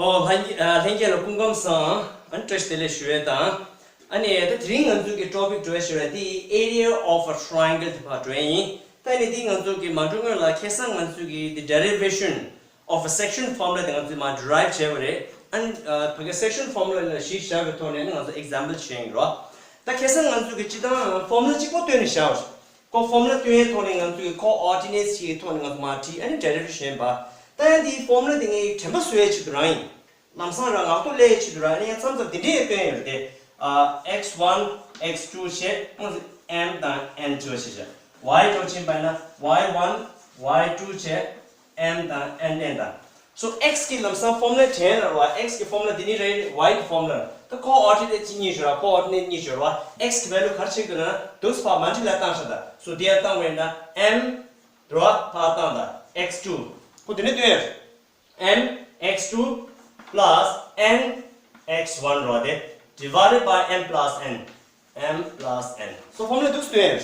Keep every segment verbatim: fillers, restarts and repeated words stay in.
ཨོ་ལྷན་རྒྱས་ལྷན་རྒྱས་ལ་སྐུ་ཁམས་བཟང་། ཨ་ནི་བཀྲ་ཤིས་བདེ་ལེགས་ཞུ་ཡས་དང་། ཨ་ནི་ད་དེ་རིང་ང་ཚོ་གི་ཊོ་པིག་འགྲོ་ཡས་ཞུ་ཡས་དེ་area of a triangle དེ་ཕར་འགྲོ་ཡས་ཡིན། ད་ཨ་ནི་དེ་ང་ཚོ་གི་མ་འགྲོ་སྔོན་ལ་ཁ་སང་ང་ཚོ་གི་the derivation of a section formula དེ་ང་ཚོས་མར་derive བྱས་པ་རེད། ཨ་ནི་ཕ་གི་section formula ལ་གཞི་བཞག་པའི་ཐོག་ནས་ང་ཚོ་example བྱས་ཡིན་རོ། ད་ཁ་སང་ང་ཚོ་གི་སྤྱིར་བཏང་formula གཅིག་པོ་བཏོན་ནས་བཞག་པ་རེད། ཁོ་formula བཏོན་ཡས་ཐོག་ནས་ང་ཚོས་coordinates ཞིག་གི་ཐོག་ནས་ང་ཚོ་མར་བྲིས། ཨ་ནི་derivative བྱས་པ། ད་ཡང་འདིའི་formula དེ་ངས་དྲན་པ་གསོ་ཡས་ཆེད་དུ་རང་ཡིན། ལམ་སང་རང་ངག་ཐོག་སླེབས་ཡས་ཆེད་དུ་རང་ཡིན། ཡང་མཚམས་མཚམས་འདི་འདྲས་ཡང་བཏོན་ཡོད་རེད་དེ། ཨ་x one x two བྱས་ཨ་ནི་m དང་n འབྱོར་བྱས་བྱས། y འགྲོ་ཕྱིན་པ་ཡིན་ན་y one y two བྱས་m དང་n n དང་། So x གི་ལམ་སང་formula དྲན་ལ་རོ། x གི་formula འདི་ནི་རེད། y གི་formula ད་coordinate གཅིག་གཉིས་ཡོད་ར། coordinate གཉིས་ཡོད་ར། x གི་value ག་རེ་ཆགས་ཀྱི་འདུག་ན་འདུག་སེ་ཕར་མ་འདྲི་ལ་བཏང་ཤག་ད། So འདི་ཡར་བཏང་བས་ན་m རོ་ཕར་བཏང་ད་x two ཁོ་འདི་ནས་སྟོན་ཡོད། m x two plus n x one རོ་དེ་divided by m plus n m plus n So formula འདུག་སེ་སྟོན་ཡོད།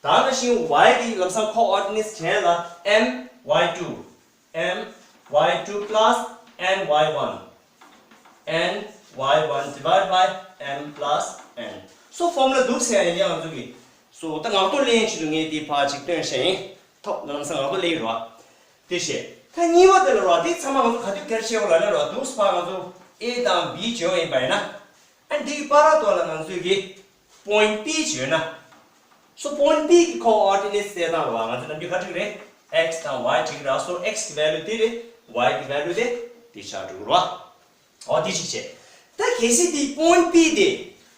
ད་ནང་བཞིན་y གི་ལམ་སང་coordinates དྲན་ལ་m y two m y two plus n y one n y one divided by m plus n So formula འདུག་སེ་ཡང་ཡང་ང་ཚོ་གི། So ད་ངག་ཐོག་ལེན་ཆེད་དུ་ངས་འདི་ཕར་ཅིག་སྟོན་བཤད་ཡིན། ཐོག་ལམ་སང་ངག་ཐོག་ལེན་རོ། དེ་བཤད། ད་གཉིས་པ་དེ་ལ་རོ། དེ་ཚང་མ་ང་ཚོ་ག་དུས་གལ་ཆེ་བ་ལ་ལ་རོ། འདུག་སེ་ཕར་ང་ཚོ་a དང་b བྱོས་ཡིན་པ་ཡིན་ན། ཨ་འདི་གི་བར་དོ་ལ་ང་ཚོས་གི་point P བྱོས་ན། So point P གི་coordinates བཙལ་སྟངས་རོ། ང་ཚོ་ནམ་རྒྱུན་ག་འགྲིག་རེད། x དང་y འགྲིག་ར། So x གི་value དེ་རེད། y གི་value དེ་དེ་ཆགས་འགྲོ་གི་རོ། འོ་དེ་གཅིག་བྱས། ད་གལ་སྲིད་དེ་point P དེ།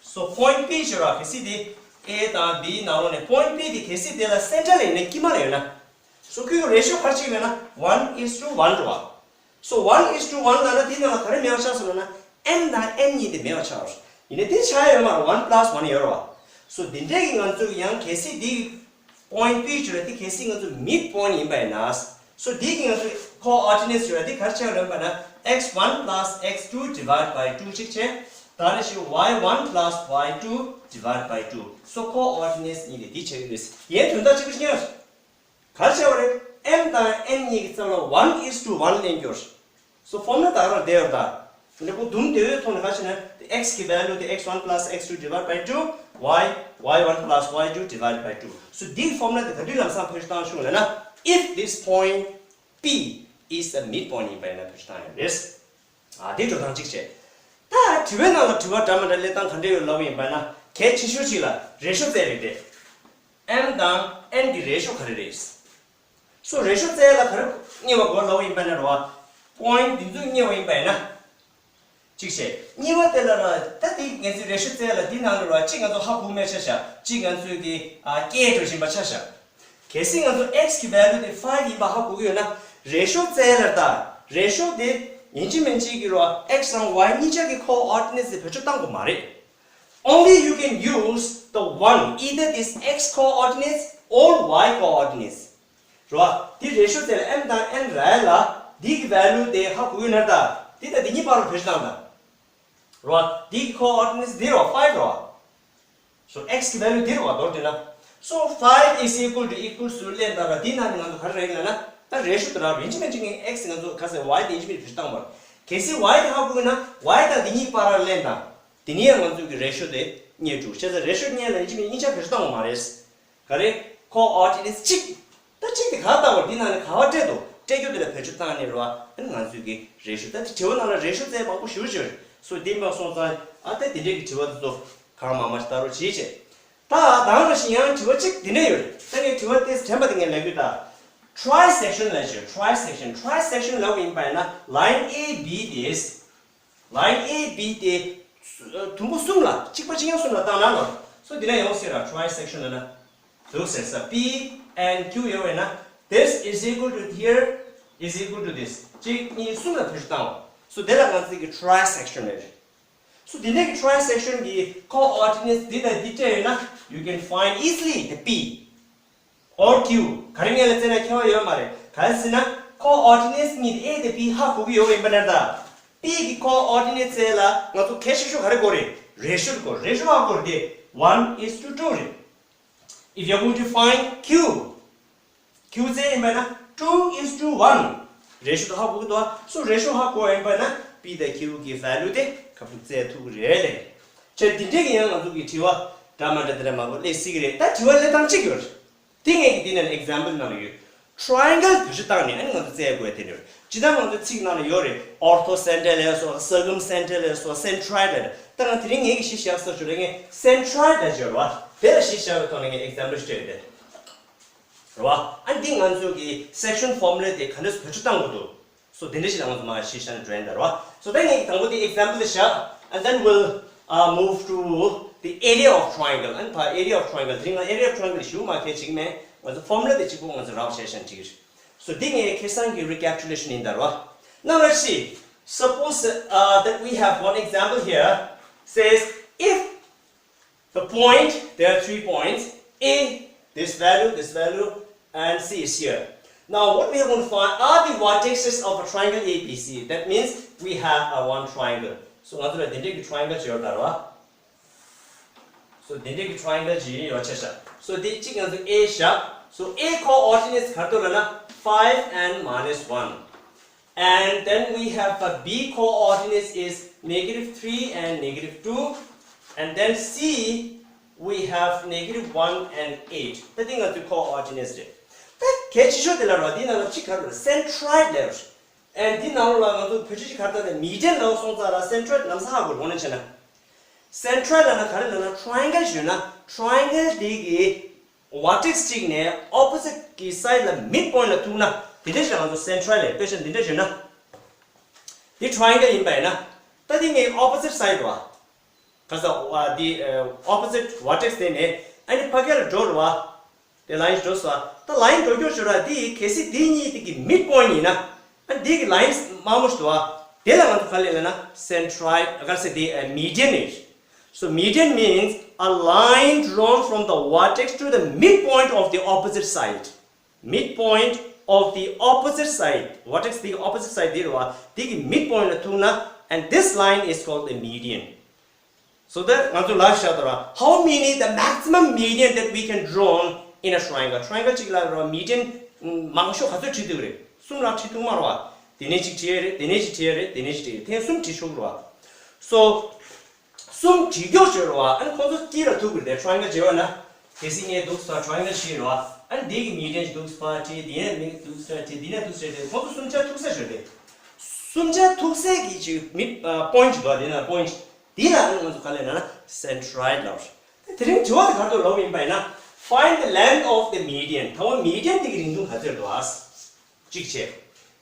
So point P བྱོས་ར། གལ་སྲིད་དེ་a དང་b ནང་ལོགས་ནས་point P དེ་གལ་སྲིད་དེ་ལ་center ལ་ཡོད་ན། དཀྱིལ་མ་ལ་ཡོད་ན། So ཁོའི་ratio ག་རེ་ཆགས་ཡོད་ན་one is to one རེད་བ། So one is to one ལབ་ན་དེའི་ནང་ལ་ག་རེ་མེད་པ་ཆགས་སོང་ལབ་ན་m དང་n གཉིས་དེ་མེད་པ་ཆགས་རེད། ཡིན་ནའི་དེ་ཆགས་ཡོད་མ་རེད། one plus one ཡོད་རེད་བ། So འདི་འདྲས་ཀྱི་ང་ཚོས་ཡང་གལ་སྲིད་འདི་point P བྱོས་ན་དེ་གལ་སྲིད་ང་ཚོ་mid point ཡིན་པ་ཡིན་ན། So འདི་གི་ང་ཚོ་coordinates བྱོས་ན་དེ་ག་རེ་ཆགས་ཡོད་པ་ན་x one plus x two divide by two གཅིག་བྱས། ད་ནི་ཞིག y one plus y two divide by two So coordinates གཉིས་དེ་འདི་ཆགས་ཀྱི་རེད། ཡའི་དོན་དག་གཅིག་པ་ཤེས་ཡོད། ག་རེ་བྱས་པ་རེད། m དང་n གཉིས་ཀྱི་རྩ་ལ་one is to one ལེན་རྒྱུར། So formula ད་ག་རང་བསྡད་ཡོད་ད། འདི་ཁོ་དུམ་བསྡད་ཡོད་ཐོག་ནས་ག་རེ་བྱས་ན་x གི་value དེ་x one plus x two divide by two y y one plus y two divide by two So འདིའི་formula དེ་ག་དུས་ལམ་སང་བེད་སྤྱོད་བཏང་ཆོག་ལབ་ན། If this point P is a midpoint ཡིན་པ་ཡིན་ན་བེད་སྤྱོད་བཏང་ཡོད་རེད། ཨ་དེ་འགྲོ་སྟངས་གཅིག་བྱས། ད་དྲི་བའི་ནང་ལ་དྲི་བ་འདྲ་མི་འདྲ་སླེབས་སྟངས་ག་འདྲ་ཡོད་ལབ་ཡིན་པ་ན། གལ་ཆེ་ཤོས་གཅིག་ལ་ratio བཙལ་རེད་དེ། m དང་n གི་ratio ག་རེ་རེད། So ratio བཙལ་ལ་ག་རེ་གཉེར་བ་དགོས་ལབ་ཡིན་པ་ན་རེད་བ། point འདི་ཚོ་གཉེར་བ་ཡིན་པ་ཡིན་ན། གཅིག་བྱས། གཉིས་པ་དེ་ལ་ར་ད་དེ་ང་ཚོས་ratio བཙལ་ལ་འདི་ནང་ལ་ར་གཅིག་ང་ཚོ་ཧ་གོ་མེད་ཆ་བཞག་གཅིག་ང་ཚོས་དེ་ཨ་སྐད་འགྲོ་བཞིན་པ་ཆ་བཞག་གལ་སྲིད་ང་ཚོ་x གི་value དེ་five ཡིན་པ་ཧ་གོ་གི་ཡོད་ན། ratio བཙལ་ལ་ད་ratio དེ་ཡིན་གཅིག་མིན་གཅིག་གི་ར་x དང་y གཉིས་ཆ་གི་coordinates དེ་བེད་སྤྱོད་བཏང་དགོས་མ་རེད། Only you can use the one, either this x coordinates or y coordinates རོ། འདི་ratio བཙལ་ལ་m དང་n རག་ལ། འདི་གི་value དེ་ཧ་གོ་གི་ན་ད། འདི་དང་འདི་གཉིས་བར་ལ་བེད་སྤྱོད་བཏང་ད། རོ། འདི་གི་coordinates འདི་རོ་five རོ། So x གི་value འདི་རོ་བ་མདོར་བསྡུས་ན། So five is equal to equals to ལེན་ད་ར་འདི་ནང་ནས་ང་ཚོ་ག་རེ་རེད་ལབ་ན། ད་ratio དེ་ར་ཡིན་གཅིག་མིན་གཅིག་ངས་x ང་ཚོ་ག་ཟེར་y དེ་ཡིན་གཅིག་མིན་བེད་སྤྱོད་བཏང་བ། གལ་སྲིད་y དེ་ཧ་གོ་གི་ན་y དང་འདི་གཉིས་བར་ལ་ལེན་ད། དེ་ནས་ཡང་ང་ཚོ་གི་ratio དེ་རྙེད་འགྲོ། བྱས་ཙང་ratio རྙེད་ལ་ཡིན་གཅིག་མིན་གཉིས་ཆ་བེད་སྤྱོད་བཏང་བ་མ་རེད། ག་རེ། coordinates གཅིག་ད་གཅིག་དེ་ག་ལྟ་བར་འདི་ནང་ནས་ག་བ་སྤྲད་དོ། སྤྲད་རྒྱུ་དེ་ལ་བེད་སྤྱོད་བཏང་ནས་རོ། ཨ་ནི་ང་ཚོས་ཀྱི་ratio ད་དེ་དྲི་བ་ནང་ལ་ratio བཙལ་མང་པོ་ཞེ་པོ་ཅིག་ཡོད་རེད། སོ་དེ་མ་སོང་ཙང་ཨ་ད་དེ་འདྲས་ཀྱི་དྲི་བ་དེ་ཚོ་གང་མང་མང་ཞིག་ལྟ་རོགས་བྱེད་བྱས། ད་དང་ར་ཞིང་ཡང་དྲི་བ་གཅིག་དེ་འདྲས་ཡོད་རེད། ད་ངས་དྲི་བ་དེ་དྲན་པ་དེ་ངས་ལབ་ཀྱི་ཡོད་ད། trisection ལབ་ཀྱི་ཡོད། trisection trisection ལབ་པ་ཡིན་པ་ཡིན་ན་line A B དེ། line A B དེ་དུམ་བུ་གསུམ་ལ་གཅིག་པ་གཅིག་རྐྱང་གསུམ་ལ་བཏང་ན་ལོ། སོ་འདི་ན་ཡོང་སྲིད་ར། trisection ལབ་ན་འདུག་ཟེར་ས་P and Q ཡོད་པས་ན། This is equal to here is equal to this གཅིག་གཉིས་གསུམ་ལ་བེད་སྤྱོད་བཏང་། སོ་དེ་ལ་ང་ཚོས་ཀྱི་trisection ལབ་རེད། སོ་དེ་ནས་ཀྱི་trisection གི་coordinates འདི་དང་འདི་སྤྲད་ཡོད་ན་you can find easily the P or Q ག་རེ་ངས་ལ་བཙལ་ན་ཁྱད་པར་ཡོད་མ་རེད། ག་རེ་ཟེར་ན་coordinates གཉིས་A དེ་P ཧ་གོ་གི་ཡོད་པ་ཡིན་པ་ན་ད། P གི་coordinates ལ་ང་ཚོ་གལ་ཆེ་ཤོས་ག་རེ་དགོས་རེད། ratio དགོས། ratio ཧ་གོ་རེད་དེ། one is to two རེད། If you are going to find Q Q བཙལ་ཡིན་པ་ན་two is to one ratio དེ་ཧ་གོ་གི་འདུག་ཨ། སོ་ratio ཧ་གོ་ཡིན་པ་ན་ P དང་Q གི་value དེ་ཁ་ཕྱོགས་བཙལ་ཐུབ་ཀྱི་རེད་ལས། བྱས་འདི་འདྲས་ཀྱི་ཡང་ང་ཚོ་གི་དྲི་བ་འདྲ་མ་འདྲ་དེ་འདྲ་མང་པོ་སླེབས་སྲིད་ཀྱི་རེད། ད་དྲི་བ་སླེབས་སྟངས་གཅིག་ཡོད་རེད། དེ་ངས་ཀྱི་འདི་ནས་example ནང་ལ་ཡོད། Triangle བེད་སྤྱོད་བཏང་ནས་ཨ་ནི་ང་ཚོ་བཙལ་དགོས་དེ་འདྲ་ཡོད། ཇི་ལྟར་ང་ཚོ་ཚིག་ནང་ལ་ཡོད་རེད། Orthocentric ལབ་སོགས། Circumcentric ལབ་སོགས། Centroid ལབ་རེད། ད་ང་དེ་རིང་ངས་ཀྱི་གཞི་བཞག་ས་ཞུ་རེད། ངས་Centroid ལབ་བརྗོད་རེད་བ། དེ་ལ་གཞི་བཞག་པའི་ཐོག་ནས་ངས་example ཞིག་སྤྲད་ཡོད་དེ། རེད་བ། ཨ་འདི་ང་ཚོ་གི་section formula དེ་ག་འདྲས་བེད་སྤྱོད་བཏང་དགོས་འདུག་སོ་དེ་འདྲ་ཞིག་ལ་ང་ཚོ་མར་གཞི་བཞག་ནས་འགྲོ་ཡིན་ད་རེད་བ། So ད་ངས་དང་པོ་དེ་example དེ་བཞག and then we'll uh, move to the area of triangle. ཨ་ནི་ཕར་area of triangle དེ་རིང་ང་area of triangle ཞུ་མ་མཁན་ཞིག་མེད། ང་ཚོ་formula དེ་གཅིག་པོ་ང་ཚོ་རག་བྱས་བཞག་ཅིག So འདི་ངས་ཁེ་སང་གི་recapitulation ཡིན་ད་རེད་བ། Now let's see. Suppose uh, that we have one example here. Says if the point, there are three points, A, this value, this value, and C is here. Now, what we are going to find are the vertices of a triangle A B C. That means we have a one triangle. So, ང་ཚོ་ལ་འདི་འདྲའི་གི་triangle ཅིག་ཡོད་ད་རེད་བ། So, འདི་འདྲའི་གི་triangle ཅིག་ཡོད་ཆ་བཞག So, འདི་གཅིག་ང་ཚོ་A བཞག So, A coordinates ག་རེ་འདུག་ལབ་ན་five and minus one. And then we have a B coordinates is negative three and negative two. And then C, we have negative one and eight. ད་འདི་ང་ཚོའི་coordinates རེད། ད་གལ་ཆེ་ཤོས་དེ་ལ་རོ་འདི་ནང་ལ་གཅིག་ག་རེ་རེད། Centroid ལབ་རེད། And འདི་ནང་ལ་ང་ཚོ་བེད་སྤྱོད་ཅིག་ག་རེ་ལབ་ན་median ལབ་སོང་ཙང་ར་centroid ལམ་སང་ཧ་གོ་དགོས་ན་བྱས་ན། Centroid ལབ་ན་ག་རེ་ལབ་ན་triangle ཞུས་ན་triangle འདི་གི vertex གཅིག་ནས་opposite གི་side ལ་midpoint ལ་ཐུག་ན་དེ་འདྲ་ཞིག་ལ་ང་ཚོ་centroid ལབ། དཔེ་ཆ་འདི་འདྲ་ཞུས་ན། འདི་triangle ཡིན་པ་ཡིན་ན། ད་འདི་ངའི་opposite side བ། ག་ས་བ་འདི་opposite vertex དེ་ནས་ཨ་ནི་ཕ་གི་ལ་འགྲོ་རུ་བ། དེ་line འགྲོ་ས། ད་line འགྲོ་རྒྱུ་ཞུ་ར་འདི་གལ་སྲིད་འདི་གཉིས་དེ་གི་midpoint ཡིན་ན། ཨ་འདི་གི་line དམར་མོ་ཞུ་བ། དེ་ལ་ང་ཚོ་ག་ལབ་ན་centroid ག་ས་འདི་median ཡིན། So median means a line drawn from the vertex to the midpoint of the opposite side. Midpoint of the opposite side. Vertex the opposite side དེ་རེད་བ། དེ་གི་midpoint ལ་ཐུག་ན། And this line is called the median. So that ང་ཚོ་ལབ་བཞག་ད་ར། How many the maximum median that we can draw in a triangle? Triangle གཅིག་ལ་ར་median མང་ཤོས་ག་ཚོད་བྲིས་ཐུབ་རེད། གསུམ་ར་བྲིས་ཐུབ་མ་རེད་བ། དེ་ནས་གཅིག་བྲིས་ཡས་རེད། དེ་ནས་གཅིག་བྲིས་ཡས་རེད། དེ་ནས་གཅིག་བྲིས་ཡས་རེད། ཐེངས་གསུམ་བྲིས་ཆོག་རེད་བ། So གསུམ་བྲིས་མགྱོགས་བྱོས་རོགས། ཨ་ནི་ཁོང་ཚོ་དཀྱིལ་ལ་ཐུག་དགོས་ཏེ་triangle བྱེད་པ་ན། གལ་སྲིད་ངས་འདུག་ས་triangle བྱེད་རོགས། ཨ་ནི་འདི་གི་median ཞིག་འདུག་ས་བྲིས། འདི་ནས་མི་འདུག་ས་བྲིས། འདི་ནས་འདུག་ས་བྲིས། ཁོང་ཚོ་གསུམ་ཆ་ཐུག་ས་བྱོས་ཏེ། གསུམ་ཆ་ཐུག་སའི་གི་ཅིག་mid point ཅིག་འདུག་འདི་ན་point ཅིག་འདི་ལ་ཨ་ནི་ང་ཚོ་ག་ལབ་ན་ན་centroid ལབ་རེད། དེ་རིང་དྲི་བ་དེ་ག་རེ་འདུག་ལབ་ཡིན་པ་ཡིན་ན། Find the length of the median. དང་པོ་median དེ་གི་རིང་ཐུང་ག་ཚོད་འདུག་ཨ། གཅིག་བྱས།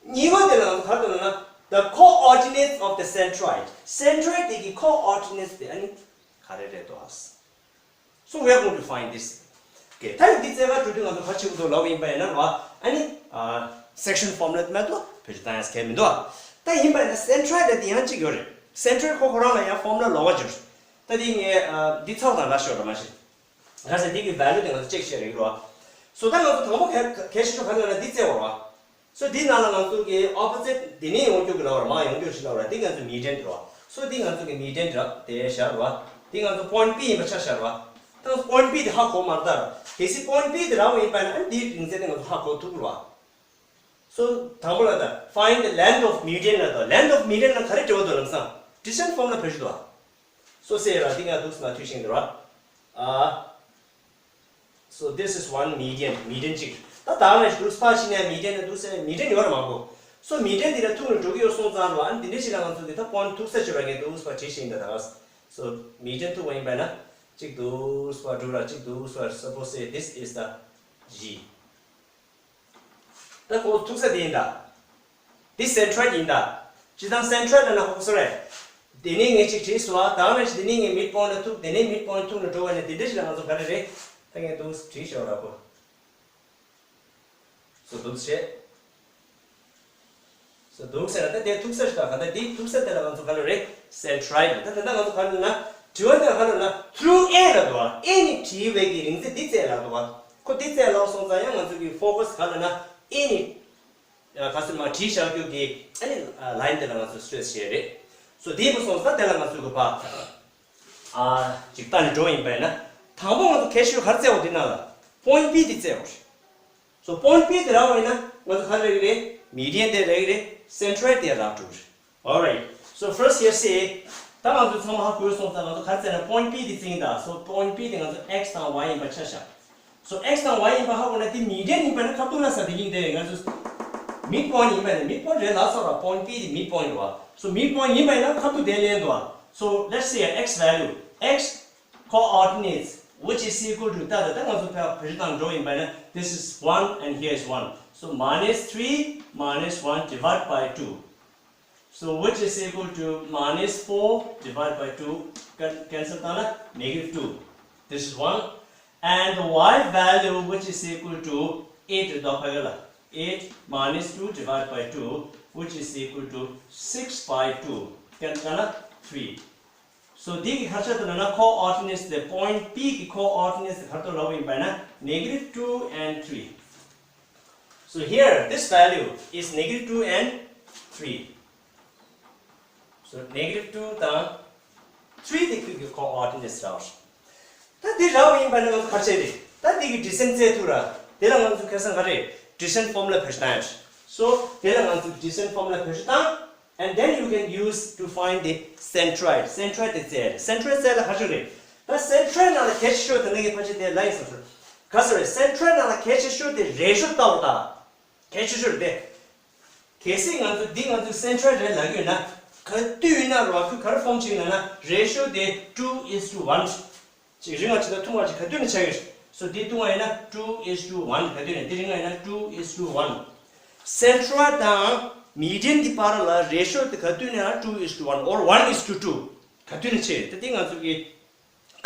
གཉིས་པ་དེ་ལ་ང་ཚོ་ག་རེ་འདུག་ལབ་ན། The coordinates of the centroid. Centroid དེ་གི་coordinates དེ་ཨ་ནི་ག་རེ་རེད་འདུག་ཨ། So we are going to find this. Okay, ད་ཡིན་འདི་རྩེ་ག་འགྲོ་དུས་ང་ཚོ་ག་རེ་བྱེད་དགོས་འདུག་ལབ་ཡིན་པ་ཡིན་ན་ར། ཨ་ནི་section formula དེ་མ་གཏོགས་བེད་སྤྱོད་བཏང་ཡག་གལ་མི་འདུག་ད་ཡིན་པ་ཡིན་ན་centroid དེ་ཡང་གཅིག་ཡོད་རེད། Centroid ཁོ་ཁོ་རང་ལ་ཡང་formula ལོགས་ཀ་ཡོད་རེད། ད་དེ་ངས་འདི་ཚོགས་དང་ལ་ཤོར་ར་མ་ཤེས། ག་ཟེར་འདི་གི་value དེ་ང་ཚོ་check བྱས་རེད་ར། So ད་ང་ཚོ་དང་པོ་གལ་གལ་ཆེ་ཤོས་ག་རེ་ལབ་ན་འདི་བཙལ་བ་ར། So འདི་ནང་ལ་ང་ཚོ་གི་opposite འདི་ནས་ཡོང་རྒྱུ་གི་ལབ་ར། མར་ཡོང་རྒྱུ་ཞིག་ལབ་ར། འདི་ང་ཚོ་median ར། So འདི་ང་ཚོ་གི་median ར། དེ་བཞག་ར། འདི་ང་ཚོ་point P ཡིན་པ་ཆ་བཞག་ར། ད་point P དེ་ཧ་གོ་མ་རེད་ད། གལ་སྲིད་point P དེ་རག་པ་ཡིན་པ་ན་འདིའི་རིང་ཚད་དེ་ང་ཚོ་ཧ་གོ་ཐུབ་ར། So དང་པོ་ལ་ད་find the length of median ལ་ད། Length of median ལ་ག་རེ་འབྲེལ་བ་འདུག་ལབ་སང་། Distance formula བེད་སྤྱོད་འདུག So say ར་འདི་ང་འདུག་སེ་མ་འཐུས་ཤིང་འདུག་ར། ཨ། So this is one median. Median གཅིག་ད་ད་ང་འདུག་སེ་ཕར་ཕྱིན་ནས་median ནི་འདུག་སེ་median ཡོད་ར་མང་པོ། So median འདི་ལ་ཐུག་ནས་འགྲོ་གི་ཡོད་སོང་ཙང་ར། ཨ་ནི་འདི་འདྲ་ཞིག་ལ་ང་ཚོ་འདི་ད་point ཐུག་ས་ཆོད་ར། ངས་འདུག་སེ་ཕར་བྲིས་ཤིང་འདུག་ད། So median ཐུག་པ་ཡིན་པ་ན་གཅིག་འདུག་སེ་ཕར་འགྲོ་ར། གཅིག་འདུག་སེ་ཕར། Suppose say this is the G. ད་ཁོ་ཐུག་ས་དེ་ཡིན་ད། འདི་centroid ཡིན་ད། སྤྱིར་བཏང་centroid ལབ་ན་ཧོ་སོ་རེད། དེ་ནས་ངས་གཅིག་བྲིས་སོང་ཨ། ད་ནས་དེ་ནས་ངས་midpoint ལ་ཐུག་དེ་ནས་midpoint ཐུག་ནས་འགྲོ་བ་ནས་དེ་འདྲ་ཞིག་ལ་ང་ཚོ་ག་རེ་རེད། ད་ངས་འདུག་བྲིས་ཤོག་ར་ཁོ། སོ་འདུག་བྱས། སོ་འདུག་ཟེར་ན་ད་དེ་ཐུག་ས་ཞིག་ད་ག་ད་དེ་ཐུག་ས་དེ་ལ་ང་ཚོ་ག་རེ་རེད། Centroid ད་དེ་ད་ང་ཚོ་ག་རེ་ལབ་ན། དྲི་བ་དེ་ག་རེ་ལབ་ན། Through A ལ་འདུག་ཨ། A ནས་བྲིས་པའི་གི་རིང་ཚད་འདི་བཙལ་ལ་འདུག་ཨ། ཁོ་འདི་བཙལ་ལ་སོང་ཙང་ཡང་ང་ཚོ་གི་focus ག་རེ་ལབ་ན། A ནས་ག་ཚོད་མ་བྲིས་བཞག་རྒྱུ་གི་ཨ་ནི་line དེ་ལ་ང་ཚོ་stress བྱས་རེད། སོ་དེ་མ་སོང་ཙང་དེ་ལ་ང་ཚོ་གི་ཕ་ཨ་ཅིག་ལྟ་ནས་འགྲོ་ཡིན་པས་ན། དང་པོ་ང་ཚོ་གལ་ཆེ་ཤོས་ག་རེ་བཙལ་བ་འདི་ནང་ལ་point P དེ་བཙལ་བ་རེད། So point P དེ་རག་པ་ཡིན་ན་ང་ཚོ་ག་རེ་རེད། Median དེ་རག་གི་རེད། Centroid དེ་རག་འགྲོ་གི་རེད། Alright. So first here say, ད་ང་ཚོ་ཚང་མ་ཧ་གོ་སོང་ཙང་ང་ཚོ་ག་རེ་ཟེར་ན་point P དེ་བརྩི་ཡིན་ད། So point P དེ་ང་ཚོ་x དང་y ཡིན་པ་ཆ་བཞག So x དང་y ཡིན་པ་ཧ་གོ་ན་དེ་median ཡིན་པ་ན་ཁ་ཐུག་ན་ས་དེ་ཡིན་དེ་ང་ཚོ་midpoint ཡིན་པ་ནི་midpoint རེད་ལ་སོ་ར། Point P དེ་midpoint རེད་བ། So midpoint ཡིན་པ་ཡིན་ན་ཁ་ཐུག་དེ་ལེན་འདུག་བ། So let's say x value, x coordinates, which is equal to ད་ད་ད་ང་ཚོ་ཕ་བེད་སྤྱོད་དང་འགྲོ་ཡིན་པ་ན། This is one and here is one. So minus three minus one divide by two. So which is equal to minus four divide by two. Can- cancel ད་ན་negative two. This is one. And the y value, which is equal to eight རེད་དོ། ཕ་གི་ལ། Eight minus two divide by two, which is equal to six by two. Can ད་ན་three. So འདི་གི་ཁ་ཆ་དུ་ན་ན་coordinates དེ། Point P གི་coordinates དེ་ག་རེ་ལབ་ཡིན་པ་ན་negative two and three. So here this value is negative two and three. So negative two དང་three དེ་ཁོའི་གི་coordinates རེད། ད་འདི་རེད་ཡིན་པ་ན་ང་ཚོ་ག་རེ་བྱེད་རེད། ད་འདི་གི་descent རྩེད་ཐུབ་ར། དེ་ལ་ང་ཚོ་ཁ་སང་ག་རེ། Descent formula བེད་སྤྱོད་བཏང་ཡ། So དེ་ལ་ང་ཚོ་descent formula བེད་སྤྱོད་བཏང་། And then you can use to find the centroid. Centroid དེ་རྩེད། Centroid རྩེད་ལ་ག་རེ་རེད། ད་centroid ནང་ལ་གལ་ཆེ་ཤོས་དེ་ནི་ཕལ་ཆེར་དེ་ལ་ཡིན་ཟེར། ག་རེ་ཟེར་རེད། Centroid ནང་ལ་གལ་ཆེ་ཤོས་དེ་ratio ལྟ་བུ་ད། གལ་ཆེ་ཤོས་རེད་དེ། གལ་སྲིད་ང་ཚོ་འདི་ང་ཚོ་centroid རེད་ལབ་ཀྱི་ཡོད་ན། ག་དུས་ཡིན་ན་རོ་ཁོས་ག་རེ་form བྱེད་ན་ན་ratio དེ་two is to one ཅིག་རིང་བ་ཅིག་དང་ཐུང་བ་ཅིག་ག་དུས་ནས་ཆགས་ཀྱི་རེད། So འདི་ཐུང་བ་ཡིན་ན་two is to one ག་དུས་ནས། འདི་རིང་བ་ཡིན་ན་two is to one. Centroid དང་median གི་བར་ལ་ratio དེ་ག་དུས་ནས་two is to one or one is to two ག་དུས་ནས་ཆགས་ཡོད། ད་འདི་ང་ཚོ་གི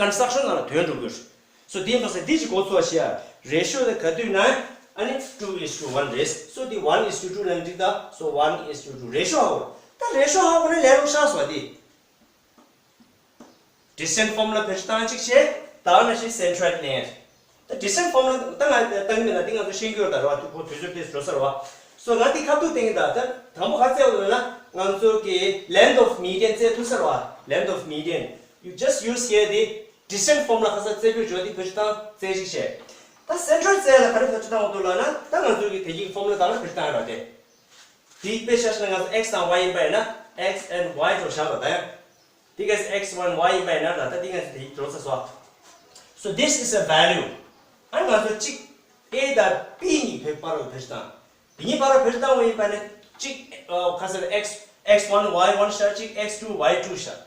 construction ནང་ལ་དོན་འགྲོ་གི་རེད། So དེ་ཡིན་པ་ས་འདི་ཅིག་གོ་ཚོད་བྱེད་ཡ། ratio དེ་ག་དུས་ན་ཨ་ནི་two is to one རེད། So འདི་one is to two ལབ་ན་འགྲིག་ད། So one is to two ratio ཧ་གོ། ད་ratio ཧ་གོ་ན་ལས་རོགས་ཤག་སོ་འདི། Descent formula བེད་སྤྱོད་བཏང་གཅིག་བྱས། ད་ནང་བཞིན་centroid ལེན། ད་descent formula ད་ང་བཏང་གི་མེད་ན་འདི་ང་ཚོ་ཤེས་ཀྱི་ཡོད་ད་རེད་བ། དུས་ཁོ་དུས་ཚོད་དེ་འགྲོ་ས་རེད་བ། So ང་འདི་ཁ་ཐུག་བསྟན་གྱི་ད། ད་དང་པོ་ག་རེ་རྩེད་དགོས་ལབ་ན་ང་ཚོ་གི་length of median རྩེད་ཐུབ་ས་རེད་བ། Length of median. You just use here the descent formula ག་ས་རྩེ་དགོས་བརྗོད་དེ་བེད་སྤྱོད་བཏང་རྩེ་གཅིག་བྱས། ད་centroid རྩེད་ལ་ག་རེ་བེད་སྤྱོད་བཏང་དགོས་འདུག་ལབ་ན་ད་ང་ཚོ་གི་དེ་གི་formula དག་ལ་བེད་སྤྱོད་བཏང་ཡོད་རེད་བ་དེ། དེ་དཔེ་ཆ་བཞག་ན་ང་ཚོ་x དང་y ཡིན་པ་ཡིན་ན་x and y འགྲོ་བཞག་ལ་ད་ཡང་། དེ་ག་ས་x one y ཡིན་པ་ཡིན་ན་ད་ད་དེ་ང་ཚོ་དེ་འགྲོ་ས་སོ། So this is a value. ཨ་ང་ཚོ་གཅིག་A དང་B གཉིས་བེད་པར་བེད་སྤྱོད་བཏང་། དེ་གཉིས་བར་བེད་སྤྱོད་བཏང་བ་ཡིན་པ་ན་གཅིག་ཨ་ག་ས་རེད། x x one y one ཤ་གཅིག x two y two ཤ།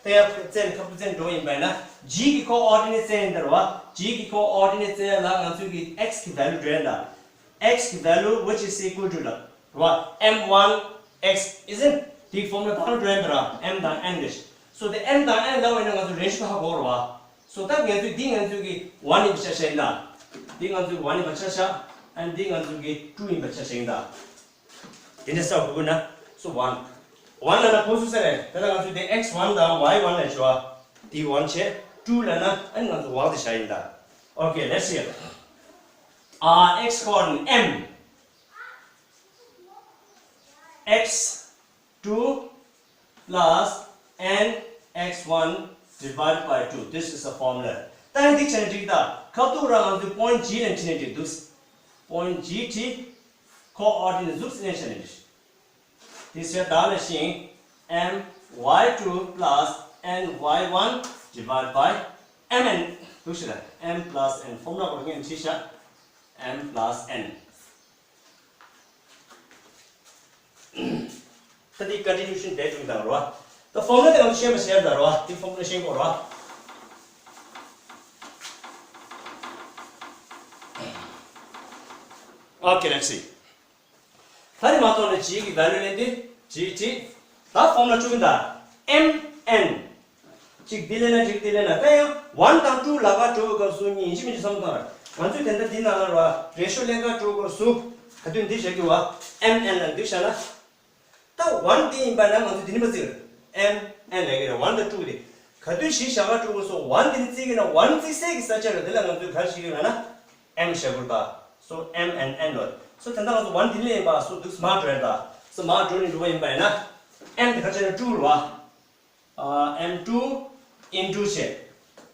དེ་ཡང་རྩེ་ནས་ཁ་ཐུག་རྩེ་འགྲོ་ཡིན་པ་ཡིན་ན་g གི་coordinate རྩེ་ཡིན་ད་རེད་བ། G གི་coordinate རྩེ་ཡ་ལ་ང་ཚོ་གི་x གི་value འགྲོ་ཡིན་ད། X གི་value which is equal to ལ་རེད་བ། m one x isn't དེའི་formula དག་ལ་འགྲོ་ཡིན་ད་ར། M དང་n གི། So the m དང་n ལ་བས་ན་ང་ཚོ་ratio དག་གོ་རེད་བ། So ད་ང་ཚོས་འདི་ང་ཚོས་ཀྱི་one ཡིན་པ་ཆ་བཞག་ཡིན་ད། འདི་ང་ཚོས་one ཡིན་པ་ཆ་བཞག and འདི་ང་ཚོས་ཀྱི་two ཡིན་པ་ཆ་བཞག་ཡིན་ད། དེ་འདྲ་ས་གོ་དགོས་ན། So one one ལ་ན་ཁོ་སུ་ཟེར་རེད། ད་ལྟ་ང་ཚོས་དེ་x one དང་y one ལ་བྱས་པ། དེ་one བྱས། two ལ་ན་ཨ་ནི་ང་ཚོ་y དེ་བཞག་ཡིན་ད། Okay, let's see. Uh, x coordinate m x two plus n x one divided by two. This is a formula. ད་ཡིན་འདི་བྱས་ན་འགྲིག་ད། ཁ་ཐུག་རང་ང་ཚོའི་point G ལ་ཁྲིད་ན་འགྲིག་འདུག Point G ཁྲིད། Coordinate གཟུགས་ལེན་བྱས་ན་འགྲིག This is the relation m y two plus n y one divided by m n. འདུག་ཤི་ད། M plus n formula གོ་ངས་ཁྲིད་བྱ། M plus n. ད་འདི་continuation དེ་བྱུང་དང་རོ། ད་formula དེ་ང་ཚོ་ཤེས་མ་ཤེས་དང་རོ། འདི་formula ཤེས་དགོས་རོ། Okay, let's see. ད་ནི་མ་གཏོགས་ནས་G གི་value ལེན་དུས་G T། ད་formula བཅུ་ཡིན་ད། M N གཅིག་འདི་ལེན་ན་གཅིག་འདི་ལེན་ན། ད་ཡང་one དང་two ལ་ཁ་འགྲོ་བའི་སྐབས་སུ་གཉིས་ཡིན་གཅིག་མིན་གཅིག་བསམ་བཏང་། ང་ཚོས་དེ་འདྲ་འདི་ནང་ལ་ར་ratio ལེན་ཁ་འགྲོ་བའི་སྐབས་སུ་ག་དུས་འདི་བཞག་རྒྱུ་བ། M N ལ་འདི་བཞག་ན། ད་one འདི་ཡིན་པ་ན་ང་ཚོས་འདི་ནི་མ་བརྩི་གི་རེད། M N ལས་ཀྱི་རེད། one དང་two དེ་ག་དུས་གཞི་བཞག་ཁ་འགྲོ་བའི་སྐབས་སུ་one འདི་ནི་བརྩི་གི་ན་one བརྩི་སའི་གི་ས་ཆ་རེད། དེ་ལ་ང་ཚོས་ག་རེ་བྱེད་ཀྱི་ཡོད་ལབ་ན། M བཞག་དགོས་རེད་ད། So M N N ལོ། So དེ་འདྲ་ང་ཚོ་one འདི་ལེན་པ་སུ་འདུག་མར་འགྲོ་ཡ་ད། So མར་འགྲོ་ནས་འགྲོ་བ་ཡིན་པ་ཡིན་ན། M དེ་ག་ཆ་ན་two རེད་བ། ཨ། M two into བྱས།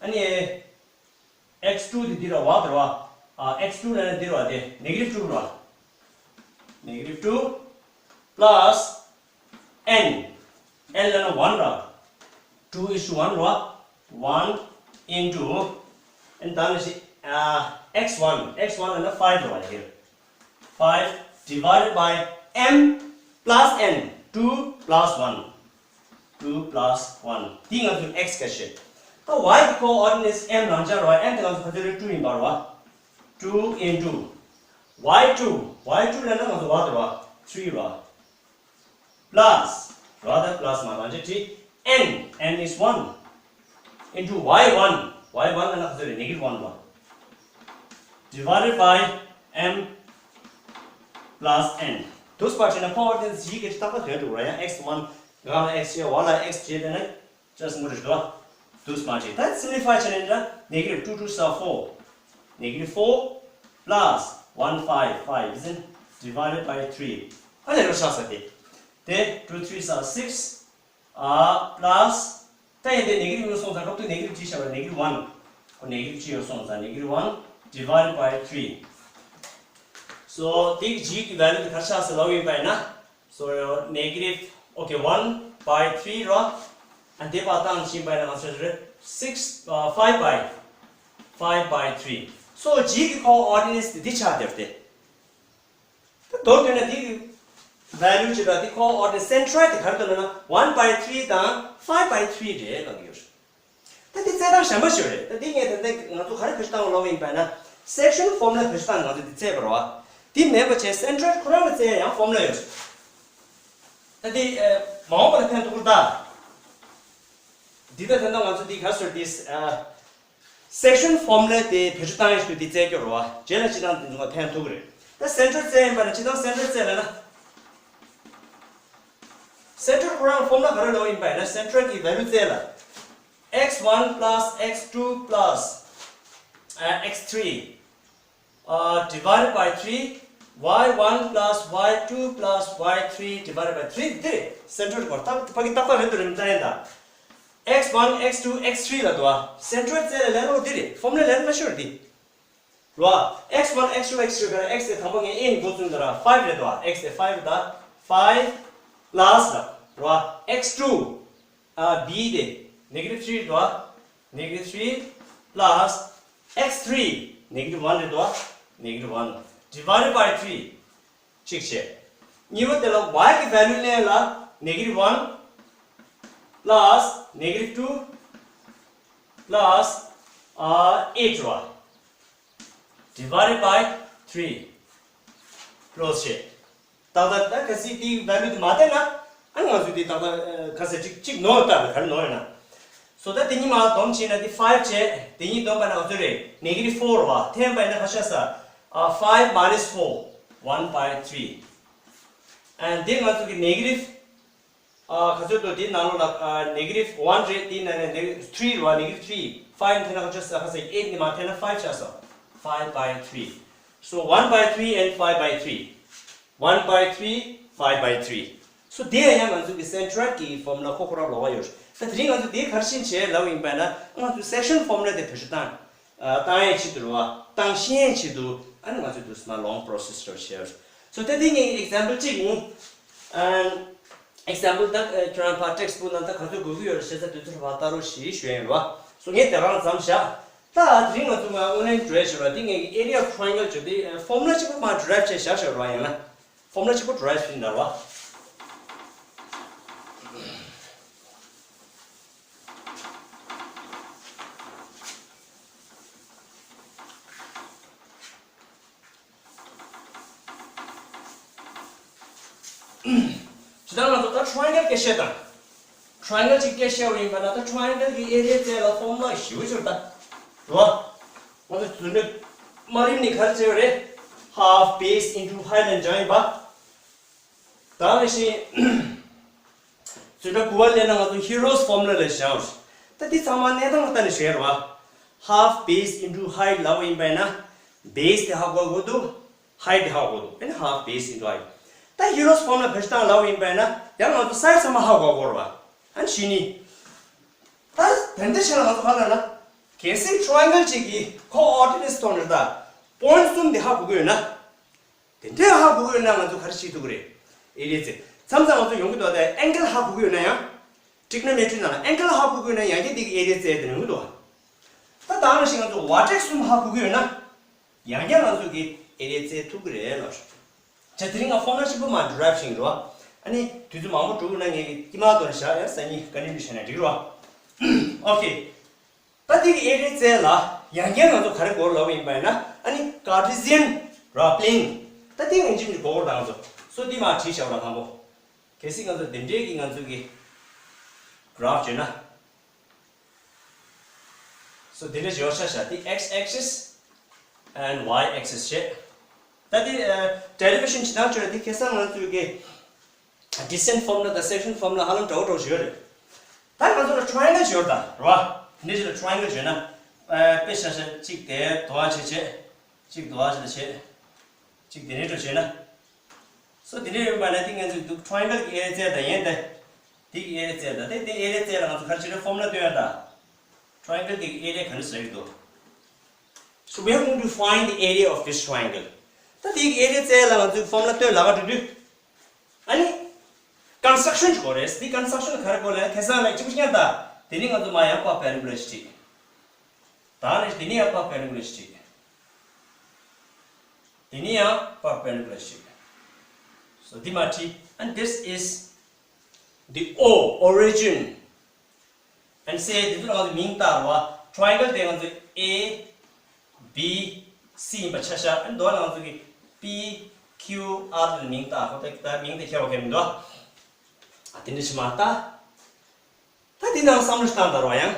ཨ་ནི་x two དེ་འདི་ར་བ་དེ་ར་བ། ཨ། x two ལ་ནི་འདི་ར་བ་དེ་negative two ར་བ། Negative two plus n N ལ་ན་one ར། two is to one ར། one into and ད་ནི་ཤི- ཨ- x one, x one ལ་ན་five ར་བ་ཡིན། five divided by m plus n, two plus one, two plus one དེ་ང་ཚོ་x ག་ཤེད། ད་y གི་coordinates m རང་ཆ་ར་བ། m དེ་ང་ཚོ་ག་ཚོད་རེད། two ཡིན་པ་ར་བ། two into y two, y two ལ་ན་ང་ཚོ་བ་དེ་ར་བ། three ར་བ། plus ར་བ་ད་plus མ་རང་ཆ་ཅི། n, n is one into y one, y one ལ་ན་ག་ཚོད་རེད། negative one ར་བ། divided by m plus n དུས་པ་ཆེ་ན་coordinates གི་རྟག་པ་དོན་དུ་ར། ཡང་x one གང་ལ་x བྱས། y ལ་x བྱས། དེ་ནས་ཅི་སྨོ་རེད་དོ། དུས་མ་ཆེ་ད་simplify བྱས་ནས་ད་negative two twos are four, negative four plus one five, five is in divided by three ཨ་ལས་རོ་ཤག་ས་དེ། དེ་two threes are six ཨ་plus ད་ཡིན་དེ་negative ཡོད་སོང་ཙང་སྐབས་དུ་negative ཅི་བྱ་བ་negative one ཁོ་negative ཅི་ཡོད་སོང་ཙང་negative one divided by three so དེ་གི་g གི་value དེ་ག་རེ་ཆགས་སོང་ལབ་ཡིན་པ་ཡིན་ན། So negative, okay, one by three ར། and དེ་བ་བཏང་ཕྱིན་པ་ཡིན་ན་ང་ཚོ་རེད། six, uh, five by, five by three so g གི་coordinates དེ་འདི་ཆགས་བསྡད་དེ། ད་མདོར་བསྡུས་ན་འདི་གི་value ཅི་ལ་འདི་coordinate centroid དེ་ག་རེ་འདུག་ལབ་ན་one by three དང་five by three རེད་ལབ་ཀྱི་ཡོད་རེད། ད་འདི་རྩལ་སྟངས་གཞན་པ་ཞིག་རེད། ད་འདི་ངས་ད་ལྟ་ང་ཚོ་ག་རེ་བེད་སྤྱོད་བཏང་ལབ་ཡིན་པ་ན་section formula བེད་སྤྱོད་བཏང་ང་ཚོ་འདི་རྩལ་པ་རེད་བ། འདི་མེད་པ་བྱས་centroid ཁོ་རང་ལ་རྩལ་ཡང་formula ཡོད་རེད། ད་འདི་མ་འོངས་པ་ལ་ཕན་ཐོགས་ད། འདི་ད་ད་ལྟ་ང་ཚོ་འདི་ག་ཟེར་འདི། Section formula དེ་བེད་སྤྱོད་བཏང་ཡས་ཤིག་དེ་རྩལ་སྐྱོར་བ། རྗེས་ལ་སྤྱི་བཏང་དེ་ཚོ་ཕན་ཐོགས་རེད། ད་centroid རྩལ་ཡིན་པ་ན་སྤྱི་བཏང་centroid རྩལ་ལ་ན། Centroid ཁོ་རང་formula ག་རེ་ལབ་ཡིན་པ་ཡིན་ན་centroid གི་value རྩལ་ལ། x one plus x two plus x three divided by three, y one plus y two plus y three divided by three འདི་རེད། centroid སྐོར་ཏག་ཕ་གི་ཏག་ཏག་རེད་འདུག་རེད་མི་ལྟ་ཡིན་ད། x one, x two, x three ལ་འདུག་ཨ། centroid རྩལ་ལ་ལེན་རོགས་འདི་རེད། formula ལེན་མ་ཤོར་འདི། རོ། x one, x two, x three ག་རེ། x དེ་དང་པོ་ངས་a ནས་འགོ་བཙུགས་འདི་ར་five རེད་འདུག་ཨ། x དེ་five རེད་ད། five plus ལ་རོ། x two ཨ་b དེ་negative three རེད་འདུག་ཨ། negative three plus x three negative one རེད་འདུག་ཨ། negative one divided by three གཅིག་བྱས། གཉིས་པ་དེ་ལ་y གི་value ལེན་ལ་negative one plus negative two plus ཨ་eight རེད་བ། divided by three close བྱས། ཏག་ཏག་ད་གལ་སྲིད་དེའི་value དེ་མ་བསྟན་ན་ཨ་ང་ཚོས་དེ་ཏག་ཏག་ག་ཟེར་གཅིག་གཅིག་ནོར་ལྟ་བ་ག་རེ་ནོར་ཡོད་ན། so ད་དེ་གཉིས་མ་སྡོམ་བྱས་ན་དེ་five བྱས། དེ་གཉིས་བསྡོམས་པ་ན་ང་ཚོ་རེད་negative four རེད་བ། འཐེན་པ་ཡིན་ན་ཁ་ཤས་ས་ཨ་five minus four, one by three and དེ་ང་ཚོ་གི་negative ཨ་ག་ཚོད་འདུག་དེའི་ནང་ལོགས་ལ་ཨ་negative one རེད། དེའི་ནང་ནས་negative three རེད་བ། negative three five འཐེན་ན་ཁ་ཤས་ས་ཁ་ས་eight ནས་མ་འཐེན་ན་five ཆགས་སོང་། five by three so one by three and five by three, one by three, five by three so དེ་ཡང་ང་ཚོ་གི་centroid གི་formula ཁོ་ཁོ་རང་ལོགས་ཀ་ཡོད་རེད། ད་དེ་རིང་ང་ཚོ་དེ་ག་རེ་བྱས་ནས་ལབ་ཡིན་པ་ན་ང་ཚོ་section formula དེ་བེད་སྤྱོད་བཏང་། ཨ་བཏང་ཡས་ཆེད་དུ་རེད་བ། བཏང་ཤེས་ཡས་ཆེད་དུ་ཨ་ནི་ང་ཚོས་དུ་སི་མ་long process ཞིག་བྱས། so ད་དེ་ངའི་example གཅིག་ཡིན། ཨ་example ད་ཁྱོད་རང་ཕར་text book ནང་ད་ག་ཚོད་དགོས་ཀྱི་ཡོད་རེད་ཞེས་ས་དུས་ཚོད་ཕར་ལྟ་རོགས་ཞེས་ཞུ་ཡ་ཡིན་རེད་བ། so ངས་དེ་རང་མཚམས་བཞག་ད་དེ་རིང་ང་ཚོ་ང་དངོས་གནས་འགྲོ་ཡ་ཞིག་རེད་བ། དེ་ངའི་area of triangle བྱས་དེ་formula གཅིག་པོ་མར་derive བྱས་བཞག་ཞིག་རེད་བ། ཡང་ན་formula གཅིག་པོ་derive བྱས་ཡིན་ད་རེད་བ། ཇི་ལྟར་ང་ཚོ་ད་triangle སྐད་བཤད་དང་། triangle གཅིག་སྐད་བཤད་པ་ཡིན་པ་ན་ད་triangle གི་area རྩལ་ལ་formula ཞེ་པོ་ཅིག་ཡོད་ད། རེད་བ། ང་ཚོ་དུས་ཚོད་མ་རིམ་ནས་ག་རེ་བྱས་ཡོད་རེད། half base into height ལ་སྦྱངས་ཡིན་པ། ད་ནི་ཤི། ཚོད་ལྟ་དགུ་བ་ལས་ན་ང་ཚོ་Hero's formula ལ་བཞག་ད་འདི་ཚང་མ་གནས་སྟངས་ལ་ལྟ་ནས་བཤད་རོགས། half base into height ལབ་པ་ཡིན་པས་ན། base དེ་ཧ་གོ་དགོས་འདུག height དེ་ཧ་གོ་དགོས་འདུག་ཨ་ནི་half base into height ད་Hero's formula བེད་སྤྱོད་བཏང་ལབ་པ་ཡིན་པས་ན་ཡང་ང་ཚོ་side ཚང་མ་ཧ་གོ་དགོས་རོགས། ཨ་ནི་བཞི་ནི། ད་དེ་འདྲ་བྱས་ན་ང་ཚོ་ག་ལ་ན། གལ་སྲིད་triangle གཅིག་གི་coordinates ཐོག་ནས་ད་point གསུམ་དེ་ཧ་གོ་གི་ཡོད་ན། དེ་འདྲའི་ཧ་གོ་གི་ཡོད་ན་ང་ཚོ་ག་རེ་བྱེད་ཐུབ་ཀྱི་རེད། ཨེ་རེད་ཟེར། མཚམས་མཚམས་ང་ཚོ་ཡོང་གི་འདུག་དེ་angle ཧ་གོ་གི་ཡོད་ན་ཡང་ Trigonometry ནང་ལ་angle ཧ་གོ་གི་ཡོད་ན་ཡང་བསྐྱར་དེ་གི་area བཙལ་དེ་ནས་འོང་འདུག་ད་ད་ནང་བཞིན་ང་ཚོ་vertex གསུམ་ཧ་གོ་གི་ཡོད་ན་ཡང་བསྐྱར་ང་ཚོ་གི་area བཙལ་ཐུབ་ཀྱི་རེད་ལབ། ཇ་དེ་རིང་ང་formula གཅིག་པོ་མ་derive བྱེད་ཀྱི་རེད་བ། ཨ་ནི་དུས་ཚོད་མང་པོ་འགྲོ་གི་ན་ངས་ཀྱི་དཀྱིལ་མ་དོར་བཞག་ཡ་སང་ཉིན་continue བྱས་ན་འགྲིག་རེད་བ། Okay. ད་དེ་གི་area བཙལ་ལ་ཡང་བསྐྱར་ང་ཚོ་ག་རེ་དགོས་ལབ་ཡིན་པ་ཡིན་ན་ཨ་ནི་Cartesian ར་plane ད་དེ་ངན་ཅིག་མི་དགོས་ར་ང་ཚོ་སོ་དེ་མ་བྲིས་བཞག་ར་དང་པོ། གལ་སྲིད་ང་ཚོ་དེ་འདྲའི་གི་ང་ཚོ་གི་graph བྱས་ན། So དེ་འདྲ་བྱས་ཤ་ཤ་དེ་x axis and y axis བྱས། ད་དེ་derivation བྱེད་སྟངས་བྱས་དེ་ཁ་སང་ང་ཚོའི་གི་distance formula དང་section formula ཧ་ལམ་འདྲ་བོ་འདྲ་བོ་ཞིག་ཡོད་རེད། ད་ང་ཚོ་ལ་triangle ཞིག་ཡོད་རེད་ད་རེད་བ། འདི་ཞིག་ལ་triangle བྱས་ན་དཔེ་ཤ་ཤ་གཅིག་དེ་དོ་བ་བྱས་བྱས་གཅིག་དོ་བ་ཞིག་ལ་བྱས་གཅིག་དེ་འདྲ་འདྲ་བྱས་ན། So དེ་འདྲ་ཡོད་པ་ན་དེ་ང་ཚོས་འདུག triangle གི་area བཙལ་ད་ཡིན་ད། དེ་གི་area བཙལ་ད་དེ་དེ་area བཙལ་ལ་ང་ཚོ་ག་རེ་བྱེད་རེད། formula སྟོན་ཡ་ད། Triangle གི་area ག་འདྲ་ཟེར་གི་འདུག So we are going to find the area of this triangle. ད་དེ་གི་area བཙལ་ལ་ང་ཚོས་formula སྟོན་ལ་ག་འགྲོ་དུས། ཨ་ནི་construction ཅིག་དགོས་རེད། དེ་construction ག་རེ་དགོས་ལ་ཁ་སང་ལ་གཅིག་པུ་ཤེས་ད། དེ་ནི་ང་ཚོ་མ་ཡང་perpendicular ཅིག་ད་ནི་དེ་ནི་ཡང་perpendicular ཅིག་དེ་ནི་ཡང་perpendicular ཅིག So དེ་མ་བྲིས། And this is the O, origin. And say དེ་ཚོ་ང་ཚོ་མིང་བཏགས་རོ། triangle དེ་ང་ཚོ A B C ཡིན་པ་ཆ་བཞག And མདོར་ན་ང་ཚོ་གི P Q R དེ་མིང་བཏགས་ཁོ་ད་མིང་དེ་ཁྱད་པར་གང་མི་འདུག་ཨ་དེ་འདྲ་ཞིག་མ་བཏགས། ད་འདི་ནང་བསམ་བློ་བཏང་དང་རོགས་ཡང་།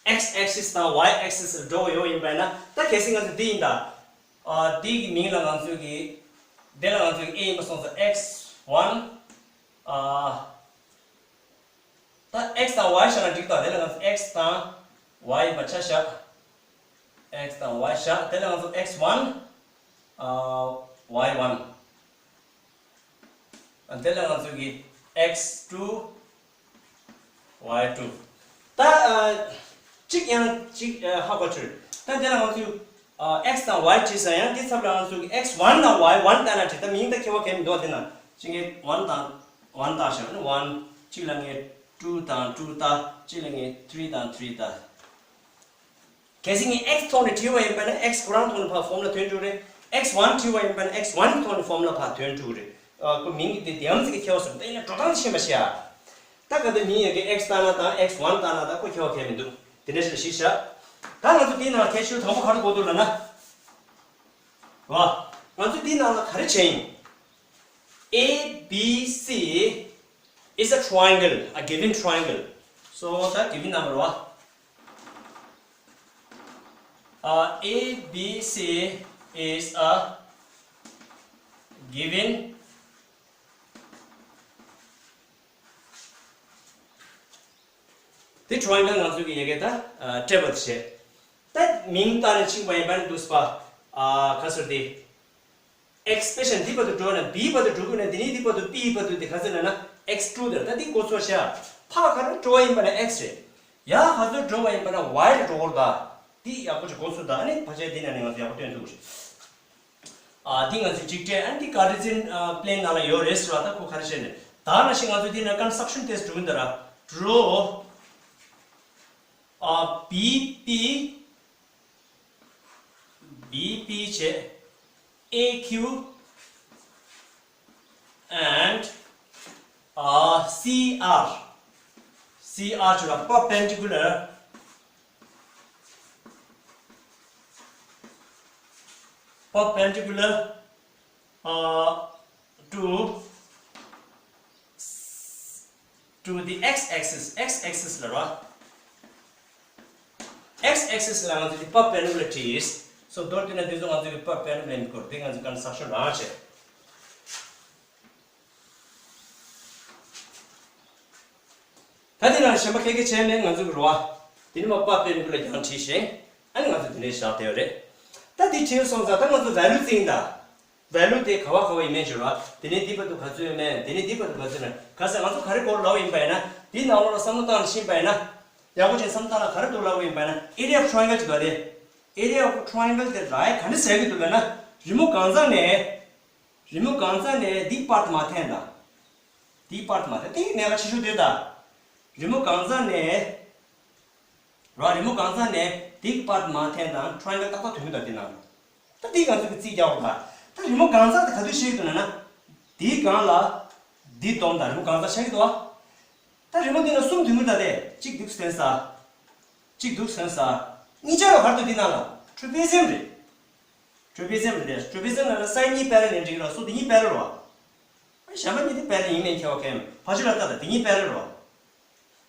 X axis དང་Y axis ལ་འགྲོ་ཡོད་ཡིན་པ་ཡིན་ན་ད་གལ་སྲིད་ང་ཚོ་འདི་ཡིན་ད། ཨ་འདི་གི་མིང་ལ་ང་ཚོ་གི་འདི་ལ་ང་ཚོ་གི་A ཡིན་པ་སོང་ཙང་X one ཨ་ད་X དང་Y བཞག་ན་འགྲིག་ད། འདི་ལ་ང་ཚོ་X དང་Y ཡིན་པ་ཆ་བཞག X དང་Y བཞག་འདི་ལ་ང་ཚོ་X one ཨ་Y one དེ་ལ་ང་ཚོ་གི་X two Y two ད་ཨ་གཅིག་ཡང་གཅིག་ཨ་ཧ་གོ་ཆོད། ད་དེ་ལ་ང་ཚོ་ཨ་X དང་Y བྲིས་ས་ཡང་དེ་ཚབ་ལ་ང་ཚོ་གི་X one དང་Y one ལྟ་ན་བྲིས། ད་མིང་ད་ཁྱད་པར་གང་མི་འདུག་དེ་ན་གཅིག་ངས་one དང་one བཏགས་བཞག་ནི་one གཅིག་ལ་ངས་two དང་two བཏགས་གཅིག་ལ་ངས་three དང་three བཏགས། གལ་སྲིད་ངས་X ཐོག་ནས་བྲིས་པ་ཡིན་པ་ན་X ཁོ་རང་ཐོག་ནས་ཕར་formula ཐོན་འགྲོ་རེད། X one བྲིས་པ་ཡིན་པ་ན་X one གི་ཐོག་ནས་formula ཕར་ཐོན་འགྲོ་རེད། ཨ་ཁོ་མིང་གི་དེ་དེའམ་ཙི་གི་ཁྱད་པར་སོང་ད་ཡིན་ན་འགྲོ་སྟངས་ཤེས་པ་ཤེས་ཨ། ད་ག་དུས་མིང་ཡོད་ཀྱི་X བཏགས་ན་དང་X one བཏགས་ན་ད་ཁོ་ཁྱད་པར་གང་མི་འདུག་དེ་འདྲ་ཞིག་ལ་གཞི་བཞག་ད་ང་ཚོ་དེའི་ནང་ཁྱད་ཆོས་དང་པོ་ག་རེ་གོ་འདུག་ལབ་ན། རོ། ང་ཚོ་དེའི་ནང་ལ་ག་རེ་བྱས་ཡིན། A B C is a triangle, a given triangle. So the given number one. Uh, A B C is a given. དེ་triangle ང་ཚོ་གི་ཡ་གི་ད་སྤྲད་པ་དེ་བྱས། ད་མིང་བཏགས་ནས་ཕྱིན་པ་ཡིན་པ་ནི་འདུག་སྤ། ཨ་ཁ་སོར་དེ། X སྤེ་ཤལ་འདི་བར་དུ་འགྲོ་ན་B བར་དུ་འགྲོ་དགོས་ན་འདི་ནི་འདི་བར་དུ་P བར་དུ་དེ་ག་ཚོད་ལབ་ན་X two དེར་ད་འདི་འགོ་ཚུགས་ཤག་ཕ་ག་རེ་འགྲོ་བ་ཡིན་པ་ན་X རེད། ཡ་ག་ཚོད་འགྲོ་བ་ཡིན་པ་ན་Y ལ་འགྲོ་དགོས་རེད་ད། འདི་ཡག་པོ་ཅིག་འགོ་ཚུགས་ད། ཨ་ནི་ཕལ་ཆེར་འདི་ནང་ནས་ང་ཚོ་ཡག་པོ་སྟོན་ཐུབ་ཀྱི་རེད། ཨ་འདི་ང་ཚོས་འཇིགས་བྲལ། ཨ་ནི་འདི་Cartesian plane ནང་ལ་ཡོད་རེད་ཟེར་བ་ད་ཁོ་ག་རེ་བཤད་ནས་ད་ནང་བཞིན་ང་ཚོས་འདི་ནང་construction test འགྲོ་གི་འདུག་ར། Draw a B P B P བྱས། A Q and uh, C R. C R བྱས་ལ་perpendicular, perpendicular uh, to to the x axis, x axis ལ་ར། x axis ལ་ང་ཚོ་དེ་perpendicular བྲིས། So མདོར་བསྡུས་ན་དེ་ཚོ་ང་ཚོ་གི་perpendicular ཡིན་སྐོར་དེ་ང་ཚོ་construction རང་བྱས། ད་དེ་ནང་གཞན་པ་ཁེ་ཁེ་བྱས་ནས་ང་ཚོ་གི་ར། དེ་ནི་མ་perpendicular ཀྱང་བྲིས་ཤིང་། ཨ་ནི་ང་ཚོ་དེ་འདྲའི་བཞག་བསྡད་ཡོད་རེད། ད་དེ་བྲིས་སོང་ཙང་ད་ང་ཚོ་value བརྩིས་ཡིན་ད། value དེ་ག་བ་ག་བ་ཡིན་མིན་ཞུ་ར། དེ་ནས་འདི་བར་དུ་ག་ཚོད་ཡོད་མེད། དེ་ནས་འདི་བར་དུ་ག་ཚོད་ཡོད་མེད། ག་ས་ང་ཚོ་ག་རེ་སྐོར་ལབ་ཡིན་པ་ཡིན་ན། འདིའི་ནང་ལོགས་ལ་བསམ་བློ་བཏང་ནས་ཕྱིན་པ་ཡིན་ན། ཡག་པོ་ཅིག་བསམ་བློ་བཏང་ན་ག་རེ་འདུག་ལབ་ཡིན་པ་ཡིན་ན། area of triangle ཅིག་འདུག་སྟེ། area of triangle དེ་ར་ཡ་ག་འདྲ་ཟེར་གི་འདུག་ལབ་ན། རི་མོ་གང་ཚང་ནས། རི་མོ་གང་ཚང་ནས་འདི་པར་དུ་མ་འཐེན་ད། འདི་པར་དུ་མ་འཐེན། དེ་གནད་འགག་ཆེ་ཤོས་དེ་ད། རི་མོ་གང་ཟག་ནས། ར། རི་མོ་གང་ཟག་ནས་འདི་གི་པར་མར་འཐེན་དང་ཊ་ར་ཡན་གལ་ཏག་ཏག་ཐོན་གྱི་འདུག་འདི་ནང་། ད་འདི་གང་ཟག་གི་རྩིས་རྒྱག་འོ་ད། ད་རི་མོ་གང་ཟག་དེ་ག་དུས་ཤེས་ཀྱི་འདུག་ན་ན། འདིའི་སྒང་ལ་འདི་སྡོམ་དང་རི་མོ་གང་ཟག་ཤར་གྱི་འདུག་བ། ད་རི་མོ་འདི་ན་གསུམ་ཐོན་གྱི་འདུག་ད་དེ་གཅིག་འདུག་སེ་ཐོན་ས། གཅིག་འདུག་སེ་ཐོན་ས། གཉིས་ཆར་ལ་ག་རེ་འདུག་འདི་ནང་ལ་ཊ་ར་པེ་ཛི་ཡམ་རེད། ཊ་ར་པེ་ཛི་ཡམ་རེད་དེ། ཊ་ར་པེ་ཛི་ཡམ་ནང་ལ་སའི་ཌི་གཉིས་པེ་ར་ལལ་ཡིན་འགྲིག་གི་རེད། སོ་འདི་གཉིས་པེ་ར་ལལ་རེད་བ། གཞན་པ་གཉིས་དེ་པེ་ར་ལལ་ཡིན་མིན་ཁྱད་པར་གང་ཡང་མེད། ཕར་ཕྱོགས་ལ་ལྟ་ད་འདི་གཉིས་པེ་ར་ལལ་རེད་བ།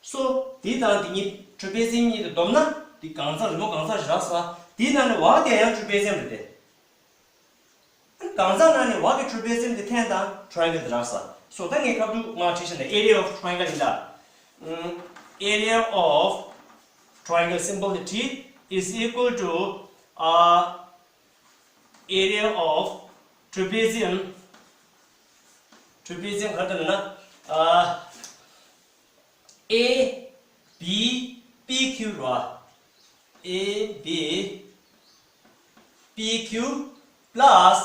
སོ་འདི་དང་འདི་གཉིས་ཊ་ར་པེ་ཛི་ཡམ་གཉིས་དེ་བསྡོམས་ན་འདི་གང་ཟག་རི་མོ་གང་ཟག་ཞིག་རག་སོང་བ། འདི་ནང་ནས་བག་དེ་ཡང་ཊ་ར་པེ་ཛི་ཡམ་རེད་དེ། གང་ཟག་ནང་ནས་བག་གི་ཊ་ར་པེ་ཛི་ཡམ་དེ་འཐེན་དང་ཊ་ར་ཡན་གལ་དེ་རག་ས། སོ་ད་ངས་ཁ་ཐུག་མར་བྲིས་བཞག་ན་area of triangle ཡིན་ད། ཨམ། area of triangle simplicity is equal to uh, area of trapezium. trapezium ག་རེ་ལབ་ན། ཨ། A B P Q རེད་བ། A B P Q plus